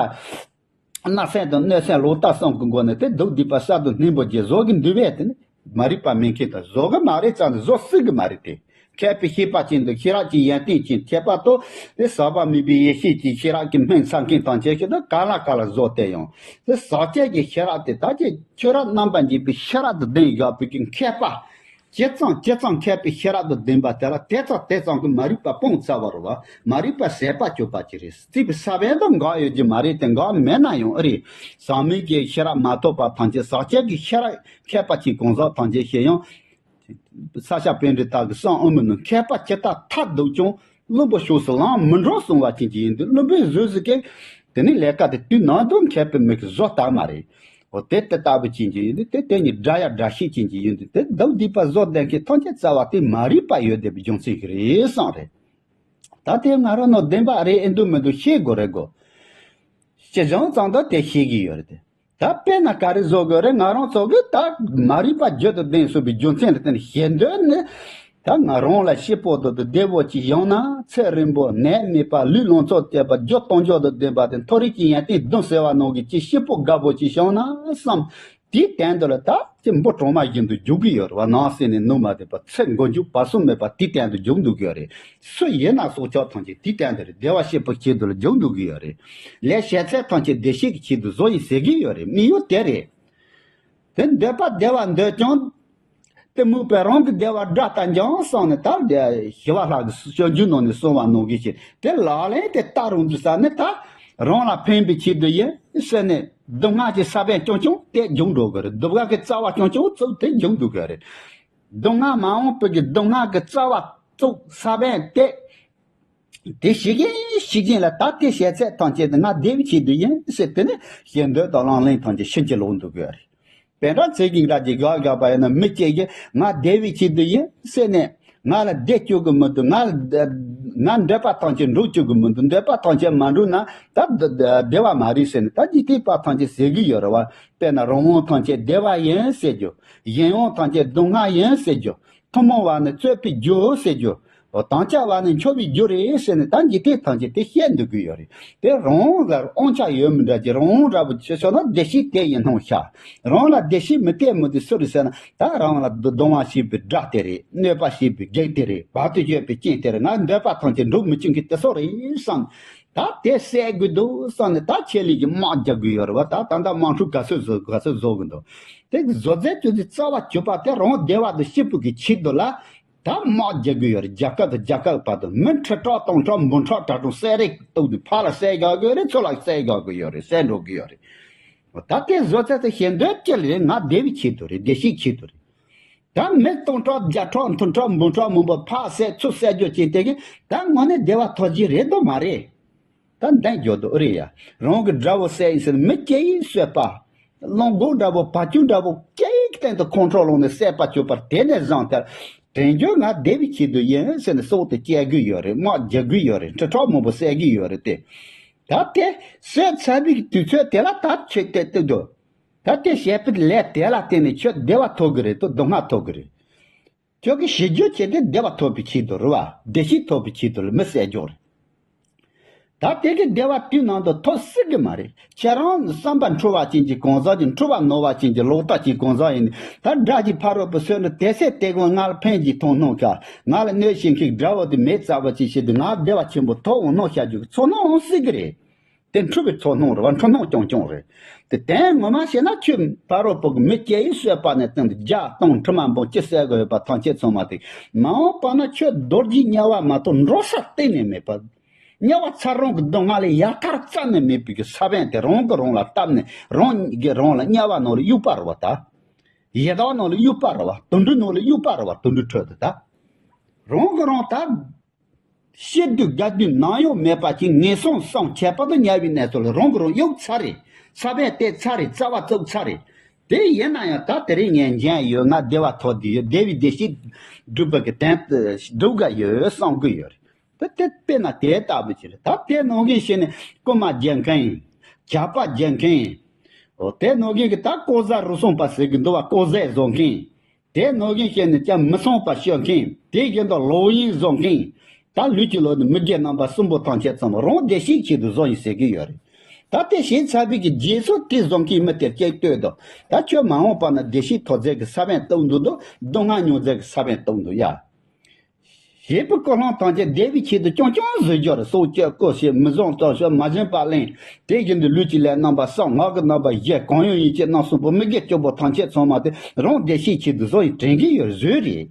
སྣ་སེམས་དང་གནོད་སེམས་ལོག་ལྟ་གསུམ་གི་སྒོ་ནས་དེ་སྡུག་སྡིག་པ་གསར་དུ་སྣོན་པོ་རྒྱས་བཟོ་གི་འདུག་པས། དེ་ནི་མ་རིག་པ་མེད་མཁན་དང་བཟོ་གི་མ་རེད་ཙང་བཟོ་སྲིད་གི་མ་རེད་དེ། མཁས་པའི་ཤེས་པ་ཅན་དང་ཤེས་རབ་ཀྱི་ཡོན་ཏན་ཅན་ཁྱད་པར་དུ་དེ་ཟག་པ་མེད་པའི་ཡེ་ཤེས་ཀྱི་ཤེས་རབ་ཀྱི་སྨན་ཚང་མཁན་དང་བཅས་ཤིག་ཏུ་ག་ལ་ག་ལ་བཟོ་བསྡད་ཡོང་། དེ་ཟག་བཅས་ཀྱི་ཤེས་རབ་དེ་ད་ཀྱི་ཆོས་རབ་རྣམ་པར་འབྱེད་པའི་ཤེས་རབ་ཏུ་ལྡན་བཞག་པའི་གི་མཁས་པ། ཇི་ཙམ་ཇི་ཙམ་མཁས་པའི་ཤེས་རབ་ཏུ་ལྡན་པ་དེ་ལ་དེ་ཙམ་དེ་ཙམ་གྱི་མ་རིག་པ་སྤོང་ཚར་བ་རེད་བ། མ་རིག་པ་ཟད་པ་གཅོད་པ་ཅིག་རེད། རྩིས་པའི་ས་བོན་དུ་འགག་ཡོད་ཀྱི་མ་རེད་དེ། འགག་མེད་ན་ཡང་ཨེ་རེད། ཟག་མེད་ཀྱི་ཤེས་རབ་མ་ཐོབ་པ་ཐམས་ཅད་ཟག་བཅས་ཀྱི་ཤེས་རབ་མཁས་པ་ཅིག་གང་ཟག་ཐམས་ཅད་ཤེས་ཡང་། ས་སྐྱ་པཎྜི་ཏ་གི་གསུང་ཨ་མི་ནི་མཁས་པ་ཇི་ལྟར་ཐབས་སྡུག་ཀྱང་བླུན་པོ་ཕྱོགས་སུ་ལམ་མི་འགྲོ་གསུང་བ་ཅན་གྱི་ཡིན་དུས་བླུན་པོའི་གཟུགས་སུ་སྐྱེ། དེ་ནི་ལས་ཀ་དེ་དུས་ནམ་དུ་མཁས་པའི་མི་གིས་བཟོ་ལྟ་མ་རེད། འོ་དེ་དེ་ལྟ་བུ་ཅན་གྱི་ཡིན་དུས་དེ་དེ་ཉིད་དགྲ་ཡ་དགྲ་ཤེས་ཅན་གྱི་ཡིན་དུས་དེ་སྡུག་སྡིག་པ་བཟོ་ལྡན་མཁན་ཐམས་ཅད་རྩ་བ་དེ་མ་རིག་པ་ཡོད་བསྡད་པའི་རྒྱུ་མཚན་ཞིག་རེད་བསམ་རེད། ད་དེ་ང་རང་ནོ་བདེན་པ་རེད་ཨེ་འདུག་མི་འདུག་ཤེས་དགོས་རེད་གོ། སྤྱི་གཞུང་ཙམ་དུ་དེ་ཤེས་ཀྱི་ཡོད་རེད་དེ། ད་དཔེར་ན་ག་རེ་བཟོ་དགོས་རེད། ང་རང་ཚོ་གི་ད་མ་རིག་པ་རྒྱུད་དུ་ལྡན་སོང་བའི་རྒྱུ་མཚན་ལ་བརྟེན་ནས་ཞེ་འདོད་ནི། ད་ང་རང་ལ་སྐྱིད་པོ་དང་བདེ་བོ་ཅིག་ཡོང་ན་ཚེ་རིང་པོ་ནད་མེད་པ་ལུས་ལོངས་སྤྱོད་བཅས་པ་རྒྱུ་སྟོབས་འབྱོར་དང་ལྡན་པ་དེ་མཐོ་རིས་ཀྱི་ཡོན་ཏན་བདུན་ཟེར་བ་ནང་གི་ཅིག་སྐྱིད་པོ་དགའ་པོ་ཅིག་བྱུང་ན་བསམ། དེའི་སྟེང་དུ་ལ་ད་ཅི་འབུ་གྲང་མོ་བཞིན་དུ་རྒྱུག་གི་ཡོད་རེད་བ། ནང་གསེས་ནས་ནུ་མ་བསྡད་པ་ཚེ་མགོ་མཇུག་བར་གསུམ་མེད་པ་དེའི་སྟེང་དུ་རྒྱུག་འདུག་གི་ཡོད་རེད། སུ་ཡིན་ན་སྲོག་ཆགས་ཐམས་ཅད་དེའི་སྟེང་དུ་རེད། བདེ་བ་སྐྱིད་པོ་ཆེད་དུ་ལ་རྒྱུག་འདུག་གི་ཡོད་རེད། ལས་བྱེད་ཚད་ཐམས་ཅད་བདེ་སྐྱིད་ཀྱི་ཆེད་དུ་བཟོ་ཡིན་ཟེར་གི་ཡོད་རེད། དམིགས་ཡུལ་དེ་རེད། དེ་འདོད་པ་བདེ་བ་འདོད་ཀྱང་། གཏི་མུག་པས་རང་གི་བདེ་བ་དགྲ་ལྟར་འཇོམས་བསམ་ནས་ད་ཞི་བ་ལྷ་གི་སྤྱོད་འཇུག་ནང་ནས་གསུངས་པ་ནང་བཞིན་བྱས་དེ་ལག་ལེན་དེ་བསྟར་རུང་འདུག་ས་ནི་ད་རང་ལ་ཕན་པའི་ཆེད་དུ་ཡིན་ཟེར་ནས་སྡུག་བསྔལ་གྱི་ས་བོན་རྐྱང་རྐྱང་དེ་འཇོམས་འགྲོ་གི་རེད། སྡུག་བསྔལ་གྱི་རྩ་བ་རྐྱང་རྐྱང་བཙུགས་དེ་འཇོམས་འགྲོ་གི་རེད། སྡུག་བསྔལ་མ་འོངས་པའི་གི་སྡུག་བསྔལ་གྱི་རྩ་བ་བཙུགས་ས་བོན་དེ། དེ་ཤི་གིན་ཤི་གིན་ལ་ད་དེ་བྱས་ཚད་ཐམས་ཅད་དེ་ང་བདེ་བའི་ཆེད་དུ་ཡིན་ཟེར་དེ་ནི་ཞེ་འདོད་དང་ལག་ལེན་ཐམས་ཅད་ཕྱིན་ཅི་ལོག་འདུག་གི་རེད། དཔེར་ན་ཚེ་གི་འདྲ་གྱི་དགག་དགག་པ་ཡིན་ན་མི་སྐྱེ་གི་ང་བདེ་བའི་ཆེད་དུ་ཡིན་ཟེར་ནས་ང་ལ་བདེ་བཅུག་གི་མི་འདུག་ང་ང་འདོད་པ་ཐམས་ཅད་འགྲུབ་བཅུག་གི་མི་འདུག་འདོད་པ་ཐམས་ཅད་མ་འགྲུབ་ན་ད་བདེ་བ་མ་རེད་ཟེར་ནས་ད་འཇིག་རྟེན་པ་ཐམས་ཅད་ཟེར་གི་ཡོད་རེད་བ། དཔེར་ན་རང་དབང་ཐམས་ཅད་བདེ་བ་ཡིན་ཟེར་རྒྱུ། གཞན་དབང་ཐམས་ཅད་སྡུག་བསྔལ་ཡིན་ཟེར་རྒྱུ། ཐུན་མོང་བ་ནི་རྩོད་པའི་རྒྱུ་ཟེར་རྒྱུ། དམ་བཅའ་བ་ནི་འཆོལ་བའི་རྒྱུ་རེད་ཟེར་ནས་ད་འཇིག་རྟེན་ཐམས་ཅད་དེ་བཤད་འདུག་གི་ཡོད་རེད། དེ་རང་ལ་དབང་ཆ་ཡོད་མི་འདྲ་ཅིག་རང་ར་བུ་ཆེ་ཤོས་ན་བདེ་སྐྱིད་དེ་ཡིན་སྣང་ཤག་རང་ལ་བདེ་སྐྱིད་མི་སྟེར་མི་དེ་སུ་རེད་ཟེར་ན་ད་རང་ལ་སྡུག་སྡུག་བསྔལ་བྱེད་པའི་དགྲ་དེ་རེད། གནོད་པ་བྱེད་པའི་བགེགས་དེ་རེད། བར་དུ་གཅོད་པའི་རྐྱེན་དེ་རེད། ང་འདོད་པ་ཐམས་ཅད་འགྲུབ་མི་བཅུག་མཁན་དེ་སུ་རེད་བསམ། ད་དེ་བསད་དགོས་འདུག་བསམ་ནས་ད་ཆེད་ལས་ཀྱི་དམག་རྒྱག་དགོས་ཡོད་རེད་བ། ད་ད་ལྟ་དམག་འཁྲུག་ག་ཚོད་བཟོ་ག་ཚོད་བཟོ་གི་འདུག་དེ་བཟོ་རྩལ་བཅོས་ཚུལ་རྩ་བ་གཅོད་པ་དེ་རང་བདེ་བ་དང་སྐྱིད་པོ་གི་ཆེད་དུ་ལ་ད་དམག་རྒྱག་དགོས་ཡོད་རེད། རྒྱལ་ཁབ་དང་རྒྱལ་ཁབ་བར་དུ་མི་ཁྲི་ཕྲག་སྟོང་ཕྲག་འབུམ་ཕྲག་དྲག་དྲག་བསད་རེས་གཏོང་དུས་ཕར་ལ་བསད་རྒྱག་དགོས་རེད། ཚུར་ལ་བསད་རྒྱག་དགོས་ཡོད་རེད། བསད་འགྲོ་གི་ཡོད་རེད། ད་དེ་བཟོ་རྩལ་དེ་ཞེ་འདོད་ཅི་ལ་རེད། ང་བདེ་བའི་ཆེད་དུ་རེད། བདེ་སྐྱིད་ཆེད་དུ་རེད། ད་མི་སྟོང་ཕྲག་བརྒྱ་ཕྲག་ཐུན་ཕྲག་འབུམ་ཕྲག་མང་པོ་ཕར་བསད་ཚུར་བསད་རྒྱུ་ཅན་དེ་གིས་ད་དངོས་གནས་བདེ་བ་ཐོབ་ཀྱི་རེད་དམ་མ་རེད། ད་འདང་རྒྱག་འདུག་ཨེ་རེད་ཡ། རང་གི་དགྲ་བོ་བསད་ཡིན་ཟེར་མི་སྐྱེ་ཡིན་གསོད་པ། གླང་མགོ་འདྲ་བོ་བ་ཕྱུགས་འདྲ་བོ་སྐྱེ་ཡི་སྟེང་དུ་ཁོང་ཁྲོ་ལངས་ནས་བསད་པ་གཅོད་པར་དེ་ནས་བཟུང་སྟེ། དལ་འབྱོར་ང་བདེ་བའི་ཆེད་དུ་ཡིན་ཟེར་ནས་སྲོག་དེ་བཅད་དགོས་ཡོད་རེད། དམག་རྒྱག་དགོས་ཡོད་རེད། ཁྲི་ཕྲག་མང་པོ་བསད་ཀྱི་ཡོད་རེད་དེ། ད་དེ་བསད་ཚར་བའི་དུས་ཚོད་དེ་ལ་ད་ཆོས་དེ་ལྟ་འདུག་ད་དེ་བྱས་པའི་ལས་དེ་ལ་བརྟེན་ནས་ཁྱོད་བདེ་བ་ཐོབ་གི་རེད་དོ་སྡུག་བསྔལ་ཐོབ་གི་རེད། ཁྱོད་ཀྱི་བྱེད་རྒྱུ་བྱས་ཏེ་བདེ་བ་ཐོབ་པའི་ཆེད་དུ་རེད་བ། བདེ་སྐྱིད་ཐོབ་པའི་ཆེད་དུ་ལ་མི་བསད་རྒྱུ་རེད། ད་དེ་གི་བདེ་བ་དུས་ནང་དུ་ཐོབ་སྲིད་གི་མ་རེད། ཁྱེད་རང་བསམ་པ་འཁྲུལ་བ་ཅན་གྱི་གང་ཟག་ཅིག་འཁྲུལ་བ་ནོར་བ་ཅན་གྱི་ལོག་ལྟ་ཅན་གང་ཟག་ཡིན་ནི་ད་དགྲ་གི་ཕ་རོལ་པོ་བསད་ནི་དེ་ཚེ་དེ་གང་ང་ལ་ཕན་གྱི་མཐོང་སྣང་ཤ་ང་ལ་གནོད་བྱེད་མཁན་དགྲ་བོ་དེ་མེད་ཙམ་པ་ཅིག་བྱས་ཏེ་ང་བདེ་བ་ཆེན་པོ་ཐོབ་འོང་སྣང་བྱ་རྒྱུ་གི་ཚོར་སྣང་འོང་སྲིད་གི་རེད། དེ་འཁྲུལ་པའི་ཚོར་སྣང་རེད་བ། འཁྲུལ་སྣང་རྐྱང་རྐྱང་རེད། དེ་དོན་ངོ་མ་བཤད་ན་ཁྱོད་ཕ་རོལ་པོ་གི་མི་སྐྱེ་ཡི་གསོད་པ་ནས་བཏང་སྟེ་བརྒྱ་སྟོང་ཁྲི་མ་འབུམ་ཅི་བསད་དགོས་ཡོད་པ་ཐམས་ཅད་ཚང་མ་དེ་མ་འོངས་པ་ན་ཁྱོད་རྡོ་རྗེ་དམྱལ་བ་མ་གཏོགས་འགྲོ་ས་གཏན་ནས་མེད་པ། དམྱལ་བ་ཚ་རོང་གི་སྡུག་བསྔལ་ལས་ཡར་ཐར་རྩ་ནས་མེད་པའི་གི་ས་བོན་དེ་རང་གི་རང་ལ་བཏབ་ནས་རང་གི་རང་ལ་དམྱལ་བ་ནང་ལ་གཡུག་པ་རེད་བ་ད། ཡི་དྭགས་ནང་ལ་གཡུག་པ་རེད་བ། དུད་འགྲོ་ནང་ལ་གཡུག་པ་རེད་བ། དུད་འགྲོ་ཁྲོད་དུ་ད། རང་གི་རང་ད། ཤི་དུས་རྒ་དུས་ནམ་ཡང་མེད་པ་ཅིག་ངན་སོང་གསུམ་ཁྱད་པར་དུ་དམྱལ་བའི་གནས་ཚུལ་ལ་རང་གི་རང་གཡུག་ཚར་རེད། ས་བོན་བཏབ་ཚར་རེད། རྩ་བ་བཙུགས་ཚར་རེད། དེ་ཡིན་ན་ཡང་ད་དེ་རིང་ངས་མཇལ་ཡོད། ང་བདེ་བ་ཐོབ་བསྡད་ཡོད། བདེ་བའི་བདེ་སྐྱིད་སྒྲུབ་པ་གི་དོན་སྒྲུབ་ག་ཡོད་བསམ་གི་ཡོད་རེད། ད་དེ་དཔེར་ན་དེ་ལྟ་བུ་ཅིག་རེད། ད་དེ་ནང་བཞིན་བྱས་ནས་རྐུན་མ་རྒྱག་མཁན་ཡིན། ཇག་པ་རྒྱག་མཁན་ཡིན། འོ་དེ་ནོ་གིན་གི་ད་ལྐོག་ཟ་རུལ་སུངས་པ་ཟེར་གི་འདུག་བ། ལྐོག་ཟས་བཟོ་མཁན། དེ་ནོ་གིན་བཤད་ནས་ཀྱང་མི་ཚངས་པ་སྤྱོད་མཁན། དེ་བཞིན་དུ་ལོག་གཡེམ་བཟོ་མཁན། ད་ལུས་ཀྱི་ལོག་ནས་མི་དགེ་རྣམ་པ་གསུམ་པོ་ཐམས་ཅད་ཚང་མ་རང་བདེ་གཤེགས་ཆེད་དུ་བཟོ་ཡིན་ཟེར་གི་ཡོད་རེད། ད་དེ་བྱས་ཚར་བའི་གི་རྗེས་སུ་དེ་བཟོ་མཁན་མི་དེར་སྐད་བཏོད་དོ། ད་ཁྱོད་མ་འོངས་པ་ན་བདེ་གཤེགས་ཐོབ་རྫས་ཀྱི་ས་བོན་བཏོག་འདུག་དོ། སྡུག་བསྔལ་མྱོང་རྫས་ཀྱི་ས་བོན་བཏོག་འདུག་ཡ། ཞེས་པའི་ཀུན་སློང་ཐམས་ཅད་བདེ་བའི་ཆེད་དུ་རྐྱང་རྐྱང་བཟོས་སྦྱོར་སྲོག་གཅོད་སྐུ་གཤེགས་མི་བཟང་བཙོག་ཤོས་མ་བྱིན་པ་གླེང་། དེ་བཞིན་དུ་ལུས་ཀྱི་ལས་རྣམ་པ་གསུམ་ངག་གི་རྣམ་པ་བཞི་གང་ཡང་ཡིན་གཅིག་རྣམ་གསུམ་པོ་མི་དགེ་བཅུ་པོ་ཐམས་ཅད་ཚང་མ་དེ་རང་བདེ་གཤེགས་ཆེད་དུ་བཟོ་ཡིན་དྲན་གྱི་ཡོད་བཟོས་རེད།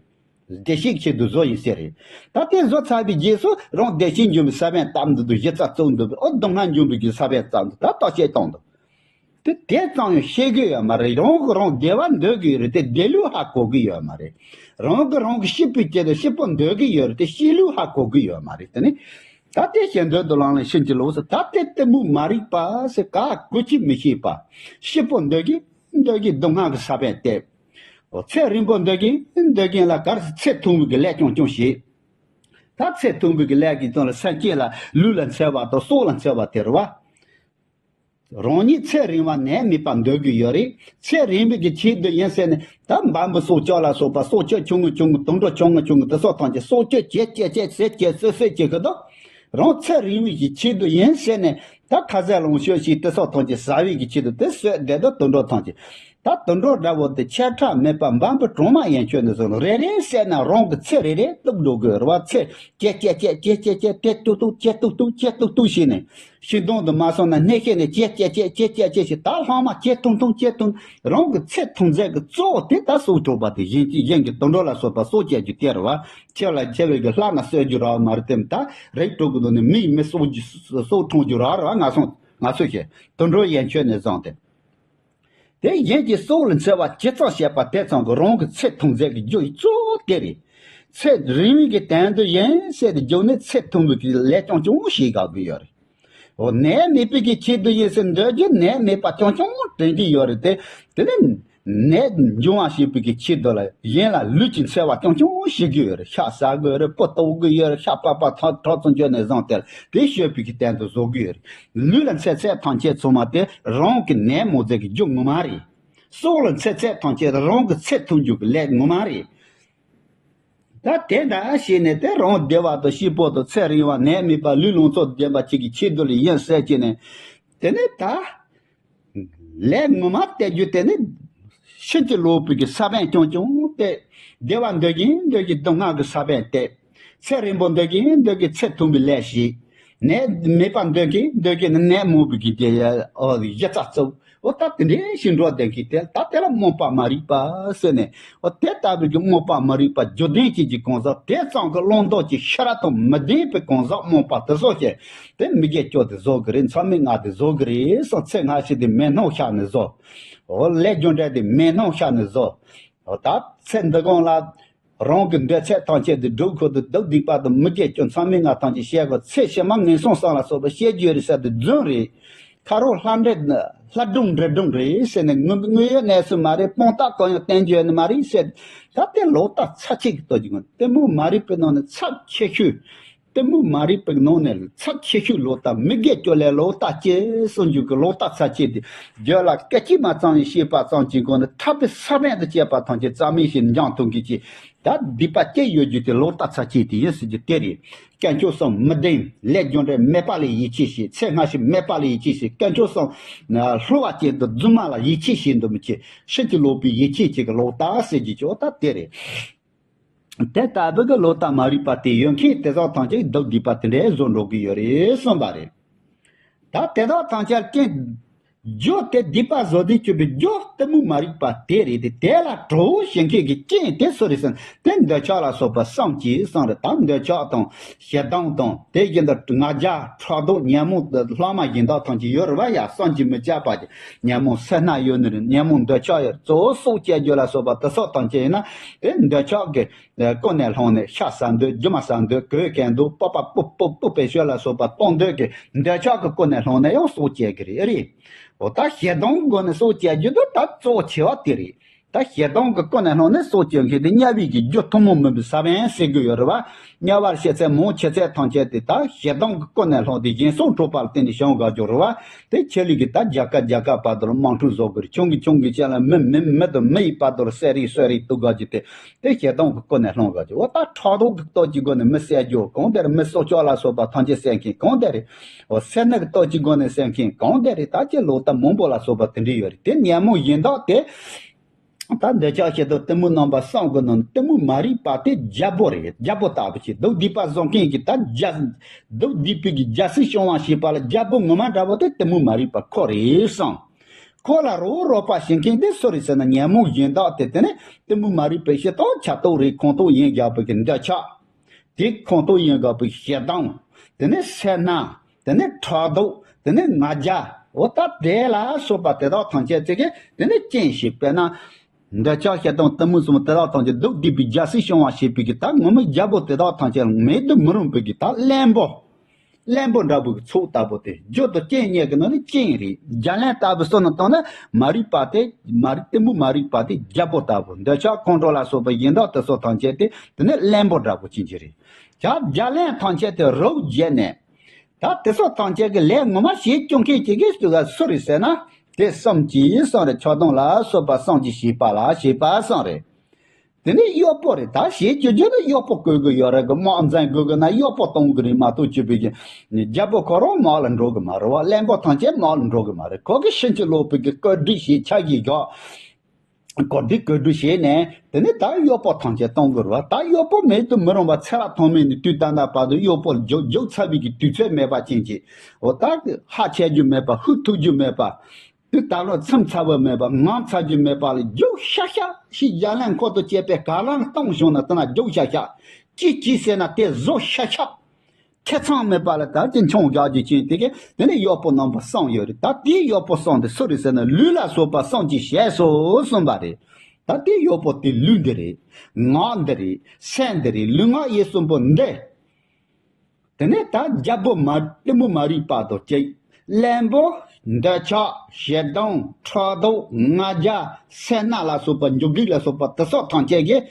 བདེ་གཤེགས་ཆེད་དུ་བཟོ་ཡིན་ཟེར་རེད། ད་དེ་བཟོ་ཚར་བའི་རྗེས་སུ་རང་བདེ་གཤེགས་འབྱུང་བའི་ས་བོན་བཏབ་འདུག་དོ། གཞི་རྩ་བཙུགས་འདུག་པས་ཨོ་སྡུག་བསྔལ་འབྱུང་བའི་གི་ས་བོན་བཏབ་འདུག་ད་བརྟག་དཔྱད་བཏང་འདུག་དེ་དེ་ཙམ་ཡང་ཤེས་ཀྱི་ཡོད་མ་རེད། རང་གི་རང་བདེ་བ་འདོད་ཀྱི་ཡོད་རེད་དེ་བདེ་ལུགས་ཧ་གོ་གི་ཡོད་མ་རེད། རང་གི་རང་གི་སྐྱིད་པའི་ཆེད་དུ་སྐྱིད་པོ་འདོད་ཀྱི་ཡོད་རེད་དེ་སྐྱིད་ལུགས་ཧ་གོ་གི་ཡོད་མ་རེད། དེ་ནི་ད་དེ་བྱེད་འདོད་དུ་ལངས་ལ་ཕྱིན་ཅི་ལོག་ཟེར། ད་དེ་གཏི་མུག་མ་རིག་པ་ཟེར་ག་གོ་ཅི་མི་ཤེས་པ། སྐྱིད་པོ་འདོད་ཀྱི་འདོད་ཀྱི་སྡུག་བསྔལ་གྱི་ས་བོན་བཏབ། ཚེ་རིང་པོ་འདོད་ཀྱི་འདོད་ཀྱི་ལ་གར་ཚེ་ཐུང་བའི་གི་ལས་རྐྱང་རྐྱང་བྱེད། ད་ཚེ་ཐུང་བའི་གི་ལས་ཀྱི་སྟེང་ལ་སེམས་བསྐྱེད་ལ་ལུས་ལ་འཚེ་བ་དང་སྲོག་ལ་འཚེ་བ་དེ་རེད་བ། རང་ཉིད་ཚེ་རིང་བ་ནད་མེད་པ་འདོད་ཀྱི་ཡོད་རེད། ཚེ་རིང་བའི་གི་ཆེད་དུ་ཡིན་ཟེར་ནས་ད་འབའ་འབུ་སྲོག་ཆགས་ལ་སོགས་པ་སྲོག་ཆགས་ཆུང་ངུ་ཆུང་ངུ་དུད་འགྲོ་ཆུང་ངུ་ཆུང་ངུ་དེ་སོགས་ཐམས་ཅད་སྲོག་གཅོད་བྱེད་བྱེད་བྱེད་བྱེད་བྱེད་བྱེད་བྱེད་ཀྱི་འདུག་རང་ཚེ་རིང་བའི་གི་ཆེད་དུ་ཡིན་ཟེར་ནས་ད་ཁ་ཟས་ལོངས་སྤྱོད་ཞིག་དེ་སོགས་ཐམས་ཅད་ཟ་བའི་གི་ཆེད་དུ་དེ་གསོད་བསྡད་འདུག་དུད་འགྲོ་ཐམས་ཅད། ད་དུད་འགྲོ་འདྲ་བོ་དེ་ཆེ་ཕྲ་མེད་པ་འབའ་འབུ་གྲོག་མ་ཡན་ཆོད་ནས་བཟུང་རེ་རེ་བསད་ན་རང་གི་ཚེ་རེ་རེ་གཏུབ་འགྲོ་དགོས་རེད་བ། ཚེ་ཀྱེ་ཀྱེ་ཀྱེ་ཀྱེ་ཀྱེ་ཀྱེ་དེ་ཏུག་ཏུག་ཀྱེ་ཏུག་ཏུག་ཀྱེ་ཏུག་ཏུག་བྱས་ནས་ཤིང་སྡོང་དུ་མ་སོང་ན་སྣེ་ཤེད་ནས་ཀྱེ་ཀྱེ་ཀྱེ་ཀྱེ་ཀྱེ་ཀྱེ་ཞིག་ད་ལྷག་མ་ཀྱེ་ཐུང་ཐུང་ཀྱེ་ཐུང་། རང་གི་ཚེ་ཐུང་ཚད་ཀྱི་གཙོ་བོ་དེ་ད་སྲོག་ཐོགས་པ་དེ་གཞན་གྱི་གཞན་གྱི་དུད་འགྲོ་ལ་སོགས་པ་སྲོག་བཅད་རྒྱུ་དེ་རེད་བ། ཆེ་ལ་ཆེ་བའི་གི་ལྷ་ན་གསོད་རྒྱུ་རག་མ་རེད་དེ་ད་རིགས་དྲུག་གི་ནང་ནས་མིས་མི་གསོད་རྒྱུ་སྲོག་འཕྲོག་རྒྱུ་རག་རེད་བ། ང་སོང་ང་ཚོས་བཤད་དུད་འགྲོ་ཡན་ཆོད་ནས་བཟུང་སྟེ། དེ་གཞན་གྱི་སྲོག་ལ་འཚེ་བ་ཇི་ཙམ་བྱེད་པ་དེ་ཙམ་གྱིས་རང་གི་ཚེ་ཐུང་ཚད་ཀྱི་རྒྱུ་ཡི་གཙོ་བོ་དེ་རེད། ཚེ་རིང་བའི་གི་དོན་དུ་ཡིན་ཟེར་ཏེ་རྒྱུ་ནི་ཚེ་ཐུང་བའི་གི་ལས་རྐྱང་རྐྱང་བྱེད་དགོས་ཀྱི་ཡོད་རེད། འོ་ནད་མེད་པའི་གི་ཆེད་དུ་ཡིན་ཟེར་འདོད་རྒྱུ་ནད་མེད་པ་རྐྱང་རྐྱང་དྲན་གྱི་ཡོད་རེད་དེ། དེ་ནི་ནད་འབྱུང་བ་ཞེས་པའི་གི་ཆེད་དུ་ལ་གཞན་ལ་ལུས་ཀྱི་འཚེ་བ་རྐྱང་རྐྱང་བྱེད་ཀྱི་ཡོད་རེད། ཤ་ཟ་དགོས་རེད། སྤུ་གཏོགས་དགོས་ཡོད་རེད། ཤ་པགས་པ་ཐག་ཐག་ཙམ་བཅད་ནས་བཟུང་སྟེ་དེ་གསོད་པའི་གི་དོན་དུ་བཟོ་གི་ཡོད་རེད། ལུས་ལ་འཚེ་ཚད་ཐམས་ཅད་ཚང་མ་དེ་རང་གི་ནད་མོ་རྫས་ཀྱི་རྒྱུ་ངོ་མ་རེད། སྲོག་ལ་འཚེ་ཚད་ཐམས་ཅད་རང་གི་ཚེ་ཐུང་རྒྱུ་གི་ལས་ངོ་མ་རེད། ད་དེ་འདྲ་བྱས་ནས་དེ་རང་བདེ་བ་དང་སྐྱིད་པོ་དང་ཚེ་རིང་བ་ནད་མེད་པ་ལུས་ལོངས་སྤྱོད་ལྡན་པ་ཅིག་གི་ཆེད་དུ་ལ་ཡིན་ཟེར་གྱི་ནས། དེ་ནས་ད་ལས་ངོ་མ་བལྟས་རྒྱུ་དེ་ནི་ཕྱིན་ཅི་ལོག་པའི་གི་ས་བོན་རྐྱང་རྐྱང་སྟེ། བདེ་བ་འདོད་ཀྱིན་འདོད་ཀྱིན་སྡུག་བསྔལ་གྱི་ས་བོན་བཏབ། ཚེ་རིང་པོ་འདོད་ཀྱིན་འདོད་ཀྱིན་ཚེ་ཐུང་བའི་ལས་བྱེད། ནད་མེད་པ་འདོད་ཀྱིན་འདོད་ཀྱིན་ནད་མང་བའི་གི་གཞི་རྩ་བཙུགས། འོ་ད་དེ་འདྲའི་ཞིག་འགྲོ་བསྡད་མཁན་དེ་ད་དེ་ལ་རྨོངས་པ་མ་རིག་པ་ཟེར་ནས། འོ་དེ་ལྟ་བུའི་གི་རྨོངས་པ་མ་རིག་པ་རྒྱུ་ལྡན་གྱི་གི་གང་ཟག་དེ་ཙམ་གྱི་བླང་དོར་གྱི་ཤེས་རབ་དང་མི་ལྡན་པའི་གང་ཟག་རྨོངས་པ་དེ་ཚོ་ཞིག་དེ་མི་དགེ་བཅུ་དེ་བཟོ་གི་རེད། མཚམས་མེད་ལྔ་དེ་བཟོ་གི་རེད་བསམ། ཚེ་སྔ་ཕྱི་དེ་མི་སྣང་ཤ་ནས་བཟོ། འོ་ལས་རྒྱུ་འབྲས་དེ་མི་སྣང་ཤ་ནས་བཟོ། འོ་ད་ཚེ་འདི་གང་ལ་རང་གི་འདོད་ཚད་ཐམས་ཅད་དེ་སྒྲུབ་ཁུལ་དུ་སྡུག་སྡིག་པ་དང་མི་དགེ་བཅུ་མཚམས་མེད་ལྔ་ཐམས་ཅད་བཤད་དགོས། ཚེ་ཕྱི་མ་ངན་སོང་གསུམ་ལ་སོགས་པ་བཤད་རྒྱུ་རེད་ཟེར་དེ་རྫུན་རེད། ཁ་རོག་ལྷ་འདྲེ་ལྷ་སྒྲུང་འདྲེ་སྒྲུང་རེད་ཟེར་ནས་དངོས་དངོས་ཡོད་གནས་ཚུལ་མ་རེད། དཔང་རྟགས་གང་ཡང་བསྟན་རྒྱུ་ཡོད་ནི་མ་རེད་ཟེར། ད་དེ་ལོག་ལྟ་ཚ་ཆེ་གི་ལྟོ་རྒྱུ་ངོ་གཏི་མུག་མ་རིག་པའི་ནང་ནས་ཚབས་ཆེ་ཤོས། གཏི་མུག་མ་རིག་པའི་ནང་ནས་ཚབས་ཆེ་ཤོས་ལོག་ལྟ་མི་དགེ་བཅུ་ལས་ལོག་ལྟ་སྐྱེ་གསུངས་རྒྱུ་གི་ལོག་ལྟ་ཚ་ཆེ་དེ། རྒྱུད་ལ་སྐད་ཅིག་མ་ཙམ་ཡང་ཤེས་པ་ཙམ་གྱིས་གོང་ནས་ཐར་པའི་ས་བོན་དུ་སྐྱེས་པ་ཐམས་ཅད་རྩ་མེད་ཞིག་འཇོམས་ཐུབ་མཁན་གྱི་ད་སྡིག་པ་སྐྱེ་ཡོད་རྒྱུ་དེ་ལོག་ལྟ་ཚ་ཆེ་དེ་ཡིན་ཟེར་རྒྱུ་དེ་རེད། དཀོན་མཆོག་གསུམ་མི་བདེན། ལས་རྒྱུ་འབྲས་མེད་པ་ལ་ཡིད་ཆེས་བྱེད། ཚེ་སྔ་ཕྱི་མེད་པ་ལ་ཡིད་ཆེས་བྱེད། དཀོན་མཆོག་གསུམ་བསླུ་བ་ཅན་དུ་རྫུན་མ་ལ་ཡིད་ཆེས་བྱེད་འདུག་མི་བྱེད། ཕྱིན་ཅི་ལོག་པའི་ཡིད་ཆེས་བྱེད་ཀྱི་ལོག་ལྟ་ཟེར་རྒྱུ་ཅོག་ད་དེ་རེད། དེ་ལྟ་བུ་གི་ལོག་ལྟ་མ་རིག་པ་དེ་ཡོད་མཁན་དེ་ཚོ་ཐམས་ཅད་སྡུག་སྡིག་པ་དེ་འདྲའི་བཟོ་འགྲོ་གི་ཡོད་རེད་གསུངས་པ་རེད། ད་དེ་དག་ཐམས་ཅད་རྐྱེན། རྒྱུ་དེ་སྡིག་པ་བཟོ་དུས་སྤྱོད་པའི་རྒྱུ་གཏི་མུག་མ་རིག་པ་དེ་རེད་དེ། དེ་ལ་གྲོགས་བྱེད་མཁན་གྱི་རྐྱེན་དེ་སུ་རེད་ཟེར་ན་དེ་འདོད་ཆགས་ལ་སོགས་པ་གསུམ་གྱིས་གསུངས་རེད། ད་འདོད་ཆགས་དང་ཞེ་སྡང་དང་དེ་བཞིན་དུ་ང་རྒྱལ་ཕྲག་དོག་ཉོན་མོངས་ལྷག་མ་གཞན་དག་ཐམས་ཅད་ཡོད་རེད་བ། ཡ་བསམ་གྱིས་མི་ཁྱབ་པ་གི་ཉོན་མོངས་སེར་སྣ་ཡོད་ནི་རེད། ཉོན་མོངས་འདོད་ཆགས་ཡོད། གཙོ་བོ་སྲོག་གཅོད་རྒྱུ་ལ་སོགས་པ་དེ་སོགས་ཐམས་ཅད་ཡིན་ན་དེ་འདོད་ཆགས་ཀྱི་ཀུན་ནས་སློང་ནས་ཤ་ཟ་འདོད། རྒྱུ་མ་ཟ་འདོད། གོས་གོན་འདོད། སྤོབས་པ་སྤོབས་སྤོབས་སྤོབས་པའི་ཕྱོགས་ལ་སོགས་པ་གཏོང་འདོད་ཀྱི་འདོད་ཆགས་ཀྱི་ཀུན་ནས་སློང་ནས་ཡང་སྲོག་བཅད་ཀྱི་རེད། ཨེ་རེད། འོ་ད་ཞེ་སྡང་སྒོ་ནས་སྲོག་བཅད་རྒྱུ་དེ་ད་གཙོ་བོ་ཆེ་བ་དེ་རེད། ད་ ད་ཞེ་སྡང་གི་ཀུན་ནས་བསླངས་ནས་སྲོག་གཅོད་མཁན་དེ་དམྱལ་བའི་གི་རྒྱུ་ཐུན་མོང་མིན་པའི་ས་བོན་ཟེར་གི་ཡོད་རེད་བ། དམྱལ་བར་སྐྱེ་ཚད་མང་ཆེ་ཚད་ཐམས་ཅད་དེ་ད་ཞེ་སྡང་གི་ཀུན་ནས་བསླངས་ཏེ་གཞན་སྲོག་འཕྲོག་པ་ལ་བརྟེན་ནས་བྱུང་དགོས་ཀྱི་རེད་བ། དེ་ཆེད་ལས་ཀྱི་ད་རྒྱལ་ཁབ་རྒྱལ་ཁབ་བར་དུ་ལ་དམག་འཁྲུག་བཟོ་དགོས་རེད། ཆུང་གི་ཆུང་གི་ཆེད་ལ་མི་མི་མི་དང་མི་ཡི་བར་དུ་ལ་བསད་རེས་གསོད་རེས་གཏོང་དགོས་ཀྱི་དེ། དེ་ཞེ་སྡང་གི་ཀུན་ནས་བསླངས་དགོས་ཀྱི། འོ་ད་ཕྲག་དོག་གི་སྟོབས་ཀྱི་སྒོ་ནས་མི་བསད་རྒྱུ་གང་དེ་རེད། མི་སྲོག་ཆགས་ལ་སོགས་པ་ཐམས་ཅད་བསད་མཁན་གང་དེ་རེད། འོ་སེར་སྣ་གི་སྟོབས་ཀྱི་སྒོ་ནས་བསད་མཁན་གང་དེ་རེད། ད་ཅི་ལོག་ལྟ་མང་པོ་ལ་སོགས་པ་དེ་འདྲ་ཡོད་རེད། དེ་ཉོན་མོངས་གཞན་དག་དེ། ད་འདོད་ཆགས་ཞེ་སྡང་གཏི་མུག་རྣམ་པ་གསུམ་གྱི་ནང་གཏི་མུག་མ་རིག་པ་དེ་རྒྱལ་པོ་རེད། རྒྱལ་པོ་ལྟ་བུ་ཞིག་སྡུག་བསྡུས་པ་བཟོ་མཁན་གྱི་ད་རྒྱ། སྡུག་བསྡུས་པའི་གི་རྒྱལ་སྲིད་སྐྱོང་བ་ཞེས་པ་ལ་རྒྱལ་པོ་ངོ་མ་འདྲ་བོ་དེ་གཏི་མུག་མ་རིག་པ་ཁོ་རེད་བསམ། ཁོ་ལ་རོགས་རོགས་པ་བྱེད་མཁན་དེ་སུ་རེད་ཟེར་ན་ཉོན་མོངས་གཞན་དག་དེ། དེ་ནི་གཏི་མུག་མ་རིག་པའི་ཕྱིར་དང་ཆགས་རྟོག་རེད། ཁོང་ཁྲོ་ཡིན་རྒྱག་པའི་གི་འདོད་ཆགས། དེ་ཁོང་ཁྲོ་ཡིན་དགོས་པའི་ཞེ་སྡང་། དེ་ནས་སེར་སྣ། དེ་ནས་ཕྲག་དོག་དེ་ནས་ང་རྒྱལ། འོ་ད་དེ་ལ་སོགས་པ་དེ་དག་ཐམས་ཅད་ཅིག་གིས་དེ་ནས་རྐྱེན་ཞིག་དཔེར་ན། འདོད་ཆགས་ཞེ་སྡང་གཏི་མུག་གསུམ་དེ་དག་ཐམས་ཅད་སྡུག་བསྡུས་པའི་རྒྱལ་སྲིད་སྐྱོང་བ་བྱེད་པའི་གི་ད་ངོ་མའི་རྒྱལ་པོ་དེ་དག་ཐམས་ཅད་མེད་དུ་མི་རུང་བའི་གི་ད་བློན་པོ། བློན་པོ་འདྲ་བོའི་གི་ཚོགས་ལྟ་བུ་དེ། རྒྱུ་དང་རྐྱེན་གཉིས་ཀྱི་ནང་ནས་རྐྱེན་རེད། རྒྱ་ལན་ལྟ་བུ་སོགས་ནང་བཏང་ན་མ་རིག་པ་དེ། མ་རིག་གཏི་མུག་མ་རིག་པ་དེ་རྒྱལ་པོ་ལྟ་བུ། འདོད་ཆགས་ཁོང་ཁྲོ་ལ་སོགས་པ་ཡིན་དག་དེ་སོགས་ཐམས་ཅད་དེ་དེ་ནས་བློན་པོ་འདྲ་བོ་ཅན་གྱི་རེད། ད་རྒྱ་ལན་ཐམས་ཅད་དེ་རོགས་བྱས་ནས། ད་དེ་སོགས་ཐམས་ཅད་ཀྱི་ལས་ངོ་མ་བྱེད་སྐྱོང་མཁན་གྱི་གི་སུ་ག་སུ་རེད་ཟེར་ན། དེ་བསམ་གྱིས་བསམ་རེ་ཆགས་སྡང་ལ་སོགས་པ་བསམ་གྱིས་བྱས་པ་ལ་བྱས་པ་བསམ་རེད། དེ་ནས་གཡོག་པོ་རེད། ད་བྱེད་རྒྱུ་རྒྱུ་ནི་གཡོག་པོ་བསྐོ་དགོས་ཡོད་རེད་གི། དམག་འཛིང་དགོས་གི་ན་གཡོག་པོ་གཏོང་གི་རེད་མ་གཏོགས་བྱས་པའི་གི་རྒྱལ་པོ་ཁོ་རང་དམག་ལ་འགྲོ་གི་མ་རེད་བ། བློན་པོ་ཐམས་ཅད་དམག་ལ་འགྲོ་གི་མ་རེད། ཁོ་གི་ཕྱིན་ཅི་ལོག་པའི་གི་བཀོད་སྒྲིག་བྱས་ཆ་གིས་བཞག་གོ་སྒྲིག་བཀོད་སྒྲིག་བྱས་ནས་དེ་ནས་ད་གཡོག་པོ་ཐམས་ཅད་གཏོང་དགོས་རེད་བ། ད་གཡོག་པོ་མེད་དུ་མི་རུང་བ་ཚེ་རབས་ཐོག་མེད་ནས་དུས་ད་ལྟ་བར་དུ་གཡོག་པོ་རྒྱུག་རྒྱུག་ཚར་བའི་གི་དུས་ཚོད་མེད་པ་ཅན་གྱི། འོ་ད་ཧ་ཆད་རྒྱུ་མེད་པ། ཧུ་ཐུག་རྒྱུ་མེད་པ། དུས་ད་ལོ་ཚིམ་ཚ་བོ་མེད་པ། ངང་ཚ་རྒྱུ་མེད་པ་ལ་རྒྱུག་ཤ་ཤ་ཞིག་རྒྱ་ལན་འཁོར་དུ་བཅས་པའི་ག་ལང་གཏོང་བྱུང་ན་དེ་ན་རྒྱུག་ཤ་ཤ། ཅི་ཅི་ཟེར་ན་དེ་བཟོ་ཤ་ཤ། ཐེ་ཚོམ་མེད་པ་ལ་ད་ཅི་མཆོང་རྒྱག་རྒྱུ་ཅན་དེ་གས་དེ་ནས་གཡོག་པོ་རྣམ་པ་གསུམ་ཡོད་རེད། ད་དེའི་གཡོག་པོ་གསུམ་དེ་སུ་རེད་ཟེར་ན་ལུས་ལ་སོགས་པ་གསུམ་གྱིས་ཞེས་སོ་གསུངས་པ་རེད། ད་དེའི་གཡོག་པོ་དེ་ལུས་འདི་རེད། ངག་འདི་རེད། སེམས་འདི་རེད། ལུས་ངག་ཡིད་གསུམ་པོ་འདི། དེ་ནས་ད་རྒྱལ་པོ་མ་གཏི་མུག་མ་རིག་པ་དང་གཅིག་བློན་པོ། འདོད་ཆགས། ཞེ་སྡང་། ཕྲག་དོག་ང་རྒྱལ། སེར་སྣ་ལ་སོགས་པ་འཇུག་སྒྲིག་ལ་སོགས་པ་དེ་སོགས་ཐམས་ཅད་ཀྱིས།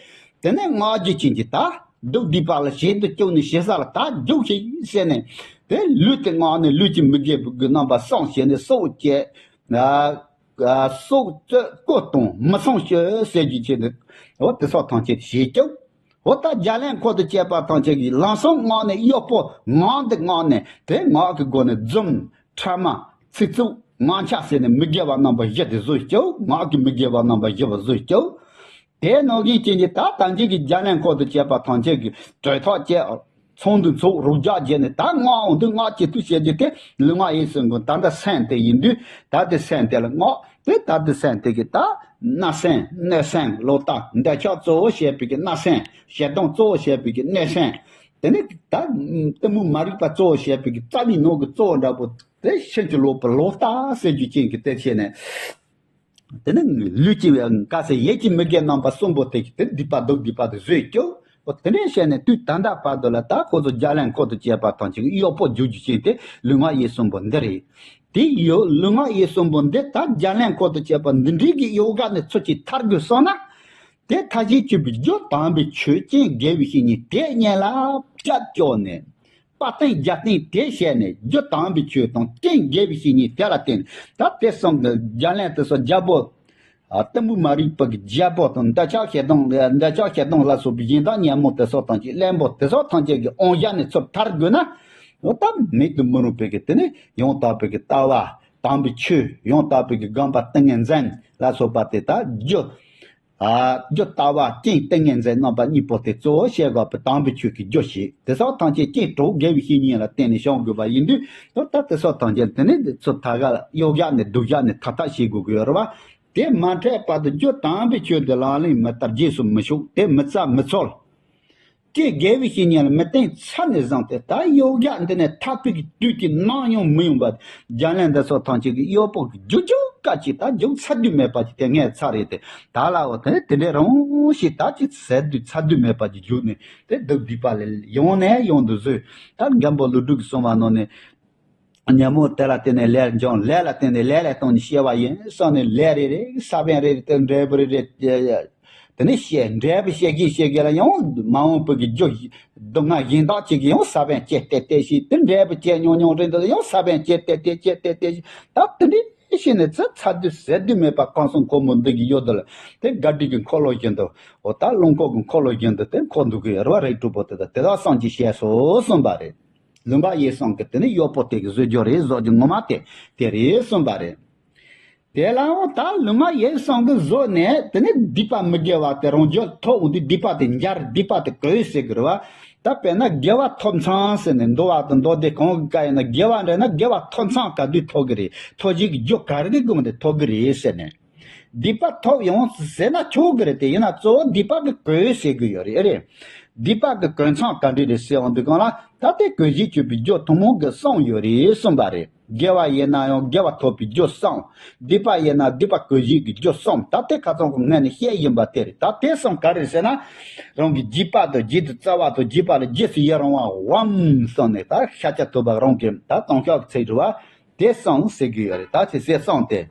དེ་ནས་ངག་རྒྱུ་ཅན་གྱི་ད་སྡུག་བསྡུས་པ་ལ་ཞེ་སྡང་བཅུག་ནས་ཞེ་ས་ལ་ད་རྒྱུག་ཤིག་ཟེར་ནས། དེ་ལུས་དེ་ངག་ནས་ལུས་ཀྱི་མི་དགེ་བའི་རྣམ་པ་གསུམ་བྱས་ནས་སྲོག་བཅད། ཨ། ཨ། སྲོག་གཅོད་བཀོད་གཏོང་མི་སྲུན་བྱེད་ཟེར་རྒྱུ་བྱས་ནས། འོ་དེ་སོགས་ཐམས་ཅད་ཞེ་སྐྱོབ། འོ་ད་རྒྱ་ལན་འཁོར་དུ་བཅས་པ་ཐམས་ཅད་ཀྱིས་ལམ་སང་ངག་ནས་གཡོག་པོ་ངག་འདི་ངག་ནས་དེ་ངག་གི་སྒོ་ནས་རྫུན། ཕྲ་མ། ཚིག་རྩུབ། ངག་འཁྱལ་ཟེར་ནས་མི་དགེ་བ་རྣམ་པ་བཞི་དེ་བཟོ་སྐྱོབ། ངག་གི་མི་དགེ་བ་རྣམ་པ་བཞི་པ་བཟོ་སྐྱོབ། དེ་ནང་བཞིན་ཅན་གྱི་ད་ལྟ་མཇུག་གི་རྒྱ་ལན་འཁོར་དུ་བཅས་པ་ཐམས་ཅད་ཀྱིས་གྲོས་ཐག་བཅད། ཚོགས་འདུ་ཚོགས་རོགས་རྒྱག་བྱས་ནས་ད་ངག་འོང་དུས་ངག་ཅི་ཐུབ་བྱེད་རྒྱུ་དེ་ལུས་ངག་ཡིད་གསུམ་པོ་ད་ལྟ་སེམས་དེ་ཡིན་དུས་ད་དེ་སེམས་དེ་ལ་ངག་དེ་ད་དེ་སེམས་དེ་གི་ད་བརྣབ་སེམས་གནོད་སེམས་ལོག་ལྟ། འདོད་ཆགས་གཙོ་བོ་བྱས་པའི་གི་བརྣབ་སེམས། ཞེ་སྡང་གཙོ་བོ་བྱས་པའི་གི་གནོད་སེམས། དེ་ནས་ད་གཏི་མུག་མ་རིག་པ་གཙོ་བོ་བྱས་པའི་གི་རྩ་བའི་ནང་གི་གཙོ་བོ་འདྲ་པོ་དེ་ཕྱིན་ཅི་ལོག་པའི་ལོག་ལྟ་ཟེར་རྒྱུ་ཅན་གྱི་དེ་བྱས་ནས། དེ་ནི་ལུས་ཀྱི་ག་ཟེར་ཡིད་ཀྱི་མི་དགེ་རྣམ་པ་གསུམ་པོ་དེ་གི་དེ་སྡིག་པ་སྡུག་སྡིག་པ་དེ་བཟོས་སྐྱོབ། འོ་དེ་འདྲས་བྱས་ནས་དུས་ད་ལྟ་བར་དུ་ལ་ད་ཁོ་ཚོ་རྒྱ་ལན་འཁོར་དུ་བཅས་པ་ཐམས་ཅད་ཀྱི་གཡོག་པོ་རྒྱུག་རྒྱུ་ཅན་དེ་ལུས་ངག་ཡིད་གསུམ་པོ་འདི་རེད། དེ་ཡོད་ལུས་ངག་ཡིད་གསུམ་པོ་འདི་ད་རྒྱ་ལན་འཁོར་དུ་བཅས་པ་འདི་འདྲའི་གི་གཡོ་འགུལ་ནས་ཚུར་ཅིག་ཐར་དགོས་སོང་ན། དེ་མཐའ་བཞིའི་སྤྱོད་པའི་རྒྱུ་དམ་པའི་ཆོས་ཅན་དགེ་བའི་བཤེས་གཉེན་དེ་གཉིས་ལ་སྐྱབས་བཅོལ་ནས། དཔའ་བརྟན་རྒྱལ་བརྟན་དེ་བྱས་ནས་རྒྱུ་དམ་པའི་ཆོས་དང་རྐྱེན་དགེ་བའི་བཤེས་གཉེན་དེ་ལ་བརྟེན་ནས་ད་དེ་གསུམ་གྱི་རྒྱ་ལན་དེ་སོགས་རྒྱལ་པོ། ཨ། གཏི་མུག་མ་རིག་པ་གི་རྒྱལ་པོ་དང་འདོད་ཆགས་ཞེ་སྡང་འདོད་ཆགས་ཞེ་སྡང་ལ་སོགས་པའི་གཞན་དག་ཉོན་མོངས་དེ་སོགས་ཐམས་ཅད་བློན་པོ་དེ་སོགས་ཐམས་ཅད་ཀྱི་དབང་ཞྭ་ནས་ཚུར་ཐར་དགོས་ན། འོ་ད་མེད་དུ་མི་རུང་བའི་གི་དེ་ནི་ཡང་དག་པའི་གི་ལྟ་བ། དམ་པའི་ཆོས། ཡང་དག་པའི་གི་སྒོམ་པ་ཏིང་ངེ་འཛིན་ལ་སོགས་པ་དེ་དག་རྒྱུ། ཨ། རྒྱུ་ལྟ་བ་རྐྱེན་ཏིང་ངེ་འཛིན་རྣམ་པ་གཉིས་པོ་དེ་གཙོ་བོ་བྱེད་དགོས་པའི་དམ་པའི་ཆོས་ཀྱི་རྒྱུ་བྱེད་དེ་སོགས་ཐམས་ཅད་རྐྱེན་གྲོགས་དགེ་བའི་བཤེས་གཉེན་ལ་བརྟེན་ནས་བྱུང་དགོས་པ་ཡིན་དུས། ད་ལྟ་དེ་སོགས་ཐམས་ཅད་དེ་ནི་ཚུར་ཐར་ག་ལ་གཡོ་བཞག་ནས་སྡུག་བཞག་ནས་ཐར་ཐབས་བྱེད་དགོས་ཀྱི་ཡོད་རེད་བ། དེ་མ་འཕྲད་བར་དུ་རྒྱུ་དམ་པའི་ཆོས་འདི་ལག་ལེན་མི་བསྟར། རྗེས་སུ་མི་ཞུགས། དེ་མི་བཙལ་མི་འཚོལ། རྐྱེན་དགེ་བའི་བཤེས་གཉེན་ལ་མི་བརྟེན་ཚར་ནས་བཟུང་སྟེ་ད་གཡོ་བཞག་འདི་ནས་ཐར་པའི་གི་དུས་ཀྱི་ནམ་ཡང་མི་ཡོང་བར། རྒྱ་ལན་འདི་སོགས་ཐམས་ཅད་ཀྱི་གཡོག་པོ་གི་རྒྱུག་རྒྱུག་སྐད་ཅིག་ད་རྒྱུག་ཚར་དུས་མེད་པ་ཅིག་དེ་སྔས་ཚར་རེད་དེ། ད་ལའོ་དེ་དེ་འདྲའི་རང་ཞིག་ད་ཅིག་ཟད་དུས་ཚར་དུས་མེད་པ་ཅིག་རྒྱུག་ནས་དེ་སྡུག་སྡིག་པ་ལས་ཡང་ནས་ཡང་དུ་བཟོས། ད་མགོན་པོ་ཀླུ་སྒྲུབ་ཀྱིས་གསུངས་པ་ནང་ནས། ཉོན་མོངས་དེ་ལ་བརྟེན་ནས་ལས་འབྱུང་། ལས་ལ་བརྟེན་ནས་ལས་ལས་བཏང་ནས་སྐྱེ་བ་ཡིན་བསམ་ནས། ལས་རེ་རེ་ས་བོན་རེ་རེ་དེ་འབྲས་བུ་རེ་རེ། དེ་ནས་བཤད། འབྲས་བུ་བཤད་གི་བཤད་གི་ལ་ཡང་མ་འོངས་པའི་གི་རྒྱུ་སྡུག་བསྔལ་གཞན་དག་ཅིག་གི་ཡང་ས་བོན་སྐྱེ་བལྟས་བལྟས་ཤིག་དེ་འབྲས་བུ་སྐྱེ་མྱོང་མྱོང་རེད་འདུག་ཡང་ས་བོན་སྐྱེ་བལྟས་བལྟས་སྐྱེ་བལྟས་བལྟས་ཤིག་ད་དེ་འདྲའི་བཤད་ནས་ཚེ་ཚ་དུས་ཟད་དུས་མེད་པ་གང་སོང་གོ་མོ་འདུག་གི་ཡོད་དོ་ལ། དེ་དགའ་སྡིག་གི་འཁོར་ལོ་བཞིན་དུ། འོ་ད་རླུང་འཁོར་གྱི་འཁོར་ལོ་བཞིན་དུ་དེ་འཁོར་འདུག་གི་རེད་བ། རིགས་དྲུག་པོ་དེ་དག་དེ་དག་སངས་རྒྱས་བྱས་སོ་གསུངས་པ་རེད། ལུང་པ་ཡེ་སངས་ཀྱི་དེ་ནི་གཡོག་པོ་དེ་གི་བཟོ་རྒྱུ་རེད། བཟོ་རྒྱུ་ངོ་མ་དེ་དེ་རེད་གསུངས་པ་རེད། དེ་ལའང་ད་ལུང་པ་ཡེ་སངས་ཀྱི་བཟོ་ནས་དེ་ནི་སྡིག་པ་མི་དགེ་བ་དེ་རང་རྒྱུད་ཐོབ་འོང་དུས་སྡིག་པ་དེ་འབྱར། སྡིག་པ་དེ་གོས་ཟེར་གི་རེད་བ། ད་དཔེར་ན་དགེ་བ་ཐོབ་མཚམས་ཟེར་ནས་མདོ་བ་དང་མདོ་སྡེ་གང་གི་བཀའ་ཡིན་ན་དགེ་བ་འདྲ་ན་དགེ་བ་ཐོབ་མཚམས་ག་དུས་ཐོབ་གི་རེད། ཐོབ་བྱེད་ཀྱི་རྒྱུ་ག་རེ་དགོས་མ་དེ་ཐོབ་གི་རེད་ཟེར་ནས། སྡིག་པ་ཐོབ་ཡོང་ཟེར་ན་ཆོག་གི་རེད། དེ་ཡིན་ན་གཙོ་བོ་སྡིག་པ་གི་གོས་ཟེར་གི་ཡོད་རེད། ཨེ་རེད། སྡིག་པ་གི་གོས་མཚམས་ག་འདྲ་རེད་ཟེར་འོང་དུས་སྒང་ལ་ད་ལྟའི་གོས་གཞི་གཅོད་པའི་རྒྱུ་ཐུན་མོང་གི་གསུམ་ཡོད་རེད་གསུངས་པ་རེད། དགེ་བ་ཡིན་ན་ཡང་དགེ་བ་ཐོབ་པའི་རྒྱུ་གསུམ། སྡིག་པ་ཡིན་ན་སྡིག་པ་གོས་གཞི་གི་རྒྱུ་གསུམ། ད་ལྟའི་ཁ་སང་གི་ངས་ནི་བཤད་བཞིན་པ་དེ་རེད། ད་དེ་གསུམ་ག་རེ་རེད་ཟེར་ན། རང་གི་འཇིགས་པ་དང་རྗེས་སུ་བརྩེ་བ་དང་། འཇིགས་པ་ལ་རྗེས་སུ་ཡི་རང་བ་བམ་གསུངས་ནས། ད་ཤཱཀྱ་ཐུབ་པ་རང་གི་ད་དང་ཤོག་གི་ཚིག་རེད་བ། དེ་གསུམ་ཟེར་གི་ཡོད་རེད། ད་ཆི་ཟེར་གསུམ་དེ།